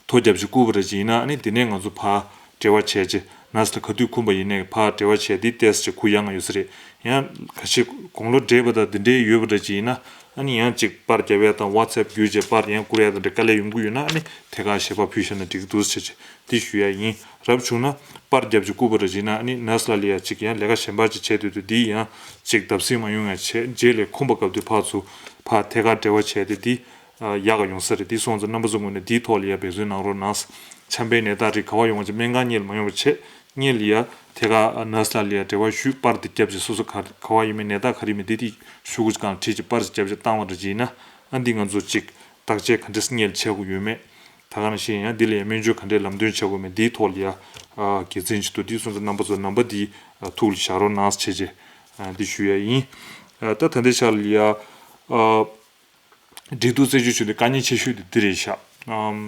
ཐོ་རྒྱབ་ཅིག་བསྐུར་བ་རེད་ཅེ་ཡིན་ན་ཨ་ནི་དེ་ནས་ང་ཚོ་ཕར་འབྲེལ་བ་བྱས་རྗེས་ནར་སི་དང་ག་དུས་ཁུམ་པ་ཡིན་ནའི་ཕར་འབྲེལ་བ་བྱས་དེ་ཏོག་ཙམ་ཅིག་གུ་ཡངས་ཡོད་ས་རེད། ཡང་ཁ་ཤས་དགུང་ལོ་བགྲེས་པ་དང་དེ་འདྲའི་ཡོད་པ་རེད་ཅེ་ཡིན་ན་ཨ་ནི་ཡང་ཅིག་པར་རྒྱབ་ཡ་དང་ཝ་ཊི་སེབ་བརྒྱུད་བྱས་པར་ཡང་བསྐུར་ཡ་དང་འདྲ་དཀའ་ལས་ཡོང་གི་ཡོད་ན་ཨ་ནི་ཐད་ཀར་ཞལ་པར་ཕུལ་བཞག་ན་འགྲིག་གི་འདུག་ཟེར་བྱས་འདི་ཞུ་ཡ་ཡིན། རབ་བྱུང་ན་པར་རྒྱབ་ཅིག་བསྐུར་བ་རེད་ཅེ་ཡིན་ན་ཨ་ནི་ནར་སི་ལ་ལ་ཡ་ཅིག་ཡང་ལས་ཀ་གཞན་པ་ཅིག་བྱས་སྡོད་དུས་འདི་ཡང་ཅིག་བརྡབ་གསིག་མ་ཡོང་ཡ་བྱས་རྗེས་ལ་ཁུམ་པ་སྐབས་དུས་ཕར་ཚུར་ཕར་ཐད་ཀར་འབྲེལ་བ་བྱས་ཏེ་འདི། ཡག་ག་ཡོང་ས་རེད། དེ་སོང་ཙང་རྣམ་པ་ཚོ་ངོས་ནས་དེའི་ཐོག་ལ་ཡ་འབད་བརྩོན་གནང་རོགས་གནང་། ཆམ་པའི་ནད་རྟགས་རིགས་ག་བ་ཡོང་བ་ཅིག་སྨན་ཁང་གཉེར་མ་ཡོང་བ་བྱས་གཉེར་ལ་ཡ་ཐད་ཀར་ནར་སི་ལ་ལ་ཡ་འབྲེལ་བ་ཞུས་པར་དེ་བརྒྱབ་ཅིག་སོ་སོ་ག་ག་བ་ཡིན་མིན་ནད་རྟགས་ག་རེ་མིན་དེ་དེ་ཤོག་གུ་ཅིག་སྒང་བྲིས་ཅིག་པར་ཅིག་བརྒྱབ་ཅིག་བཏང་བ་འདྲ་ཅིག་ཡིན་ན་ཨ་འདི་ང་ཚོ་ཅིག་བརྟག་དཔྱད་ག་འདྲས་གཉེར་བྱེད་དགོས་ཡོད་མེད། ད་ག་ནང་བཞིན་ཡང་འདི་ལ་ཡ་སྨན་བཅོས་ག་འདྲས་ལམ་སྟོན་བྱེད་དགོས་མེད་འདིའི་ཐོག་ལ་ཡ་དགེ་མཚན་ཅིག་འདུག་དེ་སོང་ཙང་རྣམ་པ་ཚོ་ནམ་པ་འདི་ཐུགས་ལ་བཞག་རོགས་གནང་བྱས་རྗེས་འདི་ཞུ་ཡ་ཡིན། ད་ད་ལྟའི་ཆ་ལ་ཡ། འབྲེལ་གཏུག་རྩད་གཅོད་བྱེད་དུས་དཀའ་ངལ་ཆེ་ཤོས་དེ་འདི་རེད་ཤག་ཨམ།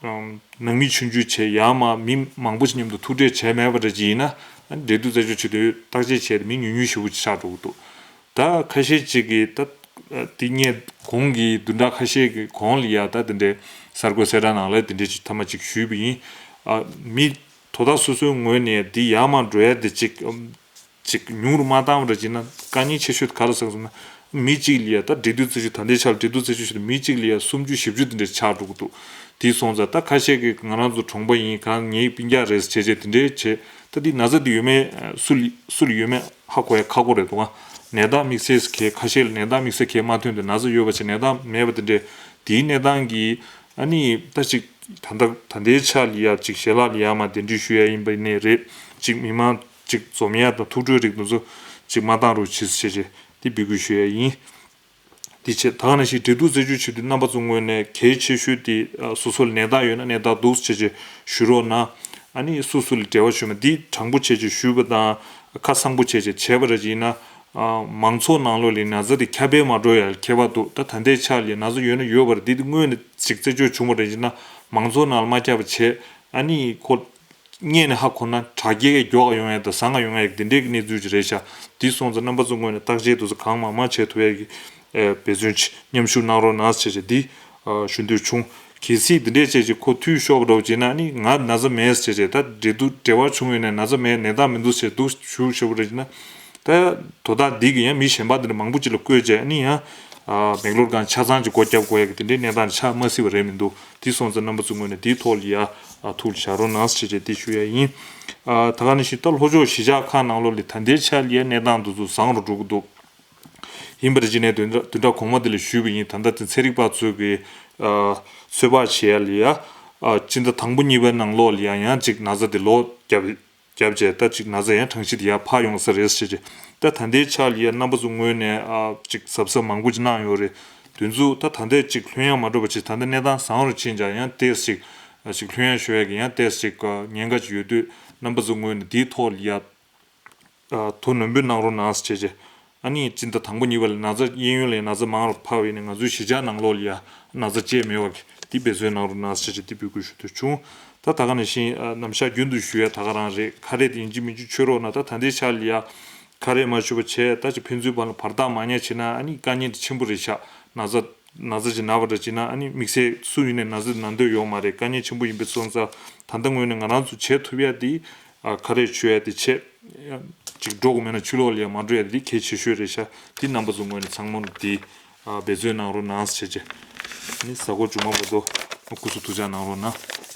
ཨམ། ནང་མི་ཆུང་ཆུང་བྱས་ཡར་མར་མི་མང་པོ་ཞིག་མཉམ་དུ་ཐུག་འཕྲད་བྱས་མེད་པ་འདྲ་ཅིག་ཡིན་ན། འབྲེལ་གཏུག་རྩད་གཅོད་བྱེད་དུས་བརྟག་དཔྱད་བྱས་ཏེ་མི་ཉུང་ཉུང་ཞེ་པོ་ཅིག་ཆགས་འགྲོ་གི་འདུག་ད་ཁ་ཤས་ཅིག་གིས་ད། དེ་སྔས་གོང་གི་བདུན་ཕྲག་ཁ་ཤས་ཀྱི་གོང་ལ་ཡ་ད་དེ་འདྲའི་གསར་འགོད་གསལ་བསྒྲགས་ནང་ལ་དེ་འདྲའི་ཅིག་མཐའ་མ་ཅིག་ཞུས་པ་ཡིན། ཨ། མི་དོ་བདག་སོ་སོའི་ངོས་ནས་འདི་ཡར་མར་འགྲོ་ཡ་དེ་ཅིག་ཅིག་ཉུང་རུ་མ་བཏང་བ་འདྲ་ཅིག་ན་དཀའ་ངལ་ཆེ་ཤོས་དེ་ག་རེ་ཟེར་སོང་ན། མི་གཅིག་ལ་ཡ་ད་འབྲེལ་གཏུག་རྩད་གཅོད་ད་ལྟའི་ཆར་འབྲེལ་གཏུག་རྩད་གཅོད་བྱེད་དུས་མི་གཅིག་ལ་ཡ་སུམ་ཅུ་བཞི་བཅུ་དེ་འདྲ་ཆགས་འགྲོ་གི་འདུག་དེ་སོང་ཙང་ད་ཁ་ཤས་ཀྱིས་ང་རང་ཚོ་གྲོང་པ་ཡིན་གང་ངའི་སྤུན་ཀྱག་རེད་བྱས་བྱས་དེ་འདྲའི་བྱས་ད་འདི་ན་ཚ་འདི་ཡོད་མེད་སུ་ལ་སུ་ལ་ཡོད་མེད་ཧ་གོ་ཡ་ཁག་པོ་རེད་འདུག་ཨ། ནད་རྟགས་དམིགས་བསལ་གྱི་ཁ་ཤས་ལ་ནད་རྟགས་དམིགས་བསལ་གྱི་མ་ཐོན་ཏེ་ན་ཚ་ཡོད་པ་བྱས་ནད་རྟགས་མེད་པ་དེ་འདྲའི་དེའི་གནས་སྟངས་ཀྱིས་ཨ་ནི་ད་ཅིག་ད་ལྟ་ད་ལྟའི་ཆ་ལ་ཡ་ཅིག་ཞལ་ལག་ལ་ཡ་མ་གདན་འདྲེན་ཞུ་ཡ་ཡིན་པ་ནས་རེད་ཅིག་མི་མང་། ཅིག་འཛོམས་ཡ་དང་ཐུག་འཕྲད་རིགས་དེ་ཚོ་ཅིག་མ་བཏང་རོགས་བྱེད་ཟེར་བྱས་དེ་འབོད་སྐུལ་ཞུ་ཡ་ཡིན། དེ་བྱས་ད་ག་ནང་བཞིན་འབྲེལ་གཏུག་རྩད་གཅོད་བྱེད་དུས་རྣམ་པ་ཚོ་ངོས་ནས་གལ་ཆེ་ཤོས་དེ་སོ་སོ་ལ་ནད་རྟགས་ཡོད་ན་ནད་རྟགས་འདུག་ཟེར་བྱས་ཞུ་རོགས་གནང་། ཨ་ནི་སུ་སུ་ལ་འབྲེལ་བ་ཞུས་མ་འདི་དྲང་པོ་བྱས་བྱས་ཞུས་པ་དང་ཁ་གསང་པོ་བྱས་བྱས་བྱས་པ་ར་ཅིག་ཡིན་ན་ ཨ་མང་ཚོགས་ནང་ལོགས་ལ་ན་ཚ་དེ་ཁྱབ་སྤེལ་མ་འགྲོ་ཡ་ཁྱད་པར་འདུག་ད་ད་ལྟའི་ཆ་ལ་ན་ཚ་ཡོད་ན་ཡོད་པ་རེད། འདི་དེ་སྔོན་ནས་ཅིག་རྩད་གཅོད་བྱུང་བ་རེད་ཅེ་ན་མང་ཚོགས་ནང་ལ་མ་ཁྱབ་པ་བྱས། ཨ་ནི་ཁོ་རྙེད་ནས་ཧ་གོ་ན་དྲག་སྐྱེད་མགྱོགས་ཡོང་ཡ་དང་བཟང་ཡོང་ཡ་དེ་འདྲའི་གནས་ཚུལ་ཅིག་རེད་ཤག་འདི་སོང་ཙང་རྣམ་པ་ཚོ་ངོས་ནས་བརྟག་དཔྱད་དུ་གང་མང་མང་བྱེད་ཐུབ་ཡ་གི་འབད་བརྩོན་ཅིག་མཉམ་ཞུགས་གནང་རོགས་གནང་ཟེར་བྱས་འདི་ཞུ་འདོད་བྱུང་། གལ་སྲིད་འདི་འདྲས་བྱས་ཅིག་ཁོ་འཐུས་ཤོར་བ་འདྲ་བོ་བྱས་ན་ནི་ང་ན་ཚ་མེད་ཟེར་བྱས་ད་འབྲེལ་གཏུག་འབྲེལ་བ་བྱུང་ཡོད་ནས་ན་ཚ་མེད་ནད་རྟགས་མི་འདུག་ཟེར་འདུག་ཞུ་ཞུ་བ་རེད་ཅེ་ན། ད་དོ་བདག་འདི་གི་ཡང་མི་གཞན་པ་འདི་འདྲ་མང་པོ་ཅིག་ལ་བཀོད་བྱས་ནི་ཡང་། ཨ་མེག་ལོར་གང་ཆ་ཚང་ཅིག་སྒོ་བརྒྱབ་དགོས་ཡ་གི་དེ་འདྲའི་གནས་སྟངས་ཆགས་མ་སྲིད་པ་རེད་མི་འདུག་དེ་སོང་ཙང་རྣམ་པ་ཚོའི་ངོས་ནས་དེའི་ཐོག་ལ་ཡ་ཨ་ཐུགས་ལ་བཞག་རོགས་གནང་ཟེར་བྱས་དེ་ཞུ་ཡ་ཡིན། ཨ་ད་ག་ནང་བཞིན་ད་ལྷོ་ཕྱོགས་གཞིས་ཆགས་ཁག་ནང་ལོགས་ལ་ད་ལྟའི་ཆ་ལ་ཡ་གནས་སྟངས་འདི་ཚོ་བཟང་རུ་འགྲོ་གི་འདུག་ཡིན་པར་བྱས་ནས་བདུན་ཕྲག་བདུན་ཕྲག་གོང་མ་དེ་ལ་ཞུས་པ་ཡིན། ད་ལྟ་དེ་ཚན་རིག་པ་ཚོས་ཀྱི་ཨ་ཚོད་དཔག་བྱེད་ཡ་ལ་ཡ་ཨ་སྤྱི་ཟླ་དང་པོ་གཉིས་པའི་ནང་ལོགས་ལ་ཡ་ཡང་ཅིག་ན་ཚ་དེ་ལོག་བརྒྱབ། བརྒྱབ་བྱས་ད་ཅིག་ན་ཚ་ཡང་གྲངས་གཞི་དེ་ཡར་འཕར་ཡོང་ས་རེད་ཟེར་བྱས། ད་ད་ལྟའི་ཆ་ལ་ཡ་རྣམ་པ་ཚོ་ངོས་ནས་ཨ་ཅིག་གཟབ་གཟབ་མང་པོ་ཅིག་གནང་ཡོད་རེད། དེ་ཚོ་ད་ད་ལྟའི་ཅིག་ལྷོད་ཡངས་མ་འགྲོ་བ་ཅིག་ད་ལྟ་གནས་སྟངས་བཟང་རུ་ཕྱིན་ཀྱང་ཡང་ཏོག་ཙམ་ཅིག་ཅིག་ལྷོད་ཡངས་ཤོར་ཡ་གི་ཡང་ཏོག་ཙམ་ཅིག་ཉེན་ཁ་ཅིག་ཡོད་དུས་རྣམ་པ་ཚོ་ངོས་ནས་དེའི་ཐོག་ལ་ཡ་ཨ་ཐུགས་སྣང་ནན་པོ་གནང་རོགས་གནང་ཟེར་བྱས་བྱས། ཨ་ནི་སྤྱི་ཟླ་དང་པོ་གཉིས་པ་ལ་ན་ཚ་གཡས་གཡོན་ལ་ཡ་ན་ཚ་མང་རུ་འཕར་བ་ཡིན་ན་ང་ཚོའི་གཞིས་ཆགས་ནང་ལོགས་ལ་ཡ་ན་ཚ་ཅིག་མེད་པ་གི་དེ་འབད་བརྩོན་གནང་རོགས་གནང་ཟེར་བྱས་དེ་འབོད་སྐུལ་ཞུ་འདོད་བྱུང་། ད་ད་ག་ནང་བཞིན་ཨ་ནམ་ཞག་རྒྱུན་དུ་ཞུ་ཡ་ད་ག་རང་རེད། ཁ་རས་དེ་ཡིན་གཅིག་མིན་གཅིག་མཆོད་རོགས་གནང་། ད་ད་ལྟའི་ཆ་ལ་ཡ་ཁ་རས་མ་མཆོད་པ་བྱས་ད་ཅིག་ཕན་ཚུན་བར་ལ་བར་ཐག་མ་ཉར་བྱས་ན་ཨ་ནི་དཀའ་ངལ་དེ་ཆེན་པོ་རེད་ཤག་ན་ཚ་ན་ཚ་ཅིག་ན་བ་འདྲ་བྱས་ན་ཨ་ནི་དམིགས་བསལ་སུ་ཡིན་ནའི་ན་ཚ་དེ་ན་འདོད་ཡོད་མ་རེད། དཀའ་ངལ་ཆེན་པོ་ཡིན་པའི་སོང་ཙང་ད་ལྟ་ངོས་ནས་ང་རང་ཚོ་བྱེད་ཐུབ་ཡ་དེ་ཨ་ཁ་རས་མཆོད་ཡ་དེ་བྱས། ཅིག་འགྲོ་དགོས་མེད་ན་ཕྱི་ལོགས་ལ་ཡང་མ་འགྲོ་ཡ་དེ་གལ་ཆེ་ཤོས་རེད་ཤག་དེ་རྣམ་པ་ཚོ་ངོས་ནས་ཚང་མ་དེ་ཨ་འབད་བརྩོན་གནང་རོགས་གནང་ཟེར་བྱས་བྱས། ནི་གཟའ་འཁོར་མཇུག་མ་བར་དུ་སྐུ་གཟུགས་ཐུགས་ཅག་གནང་རོགས་གནང་།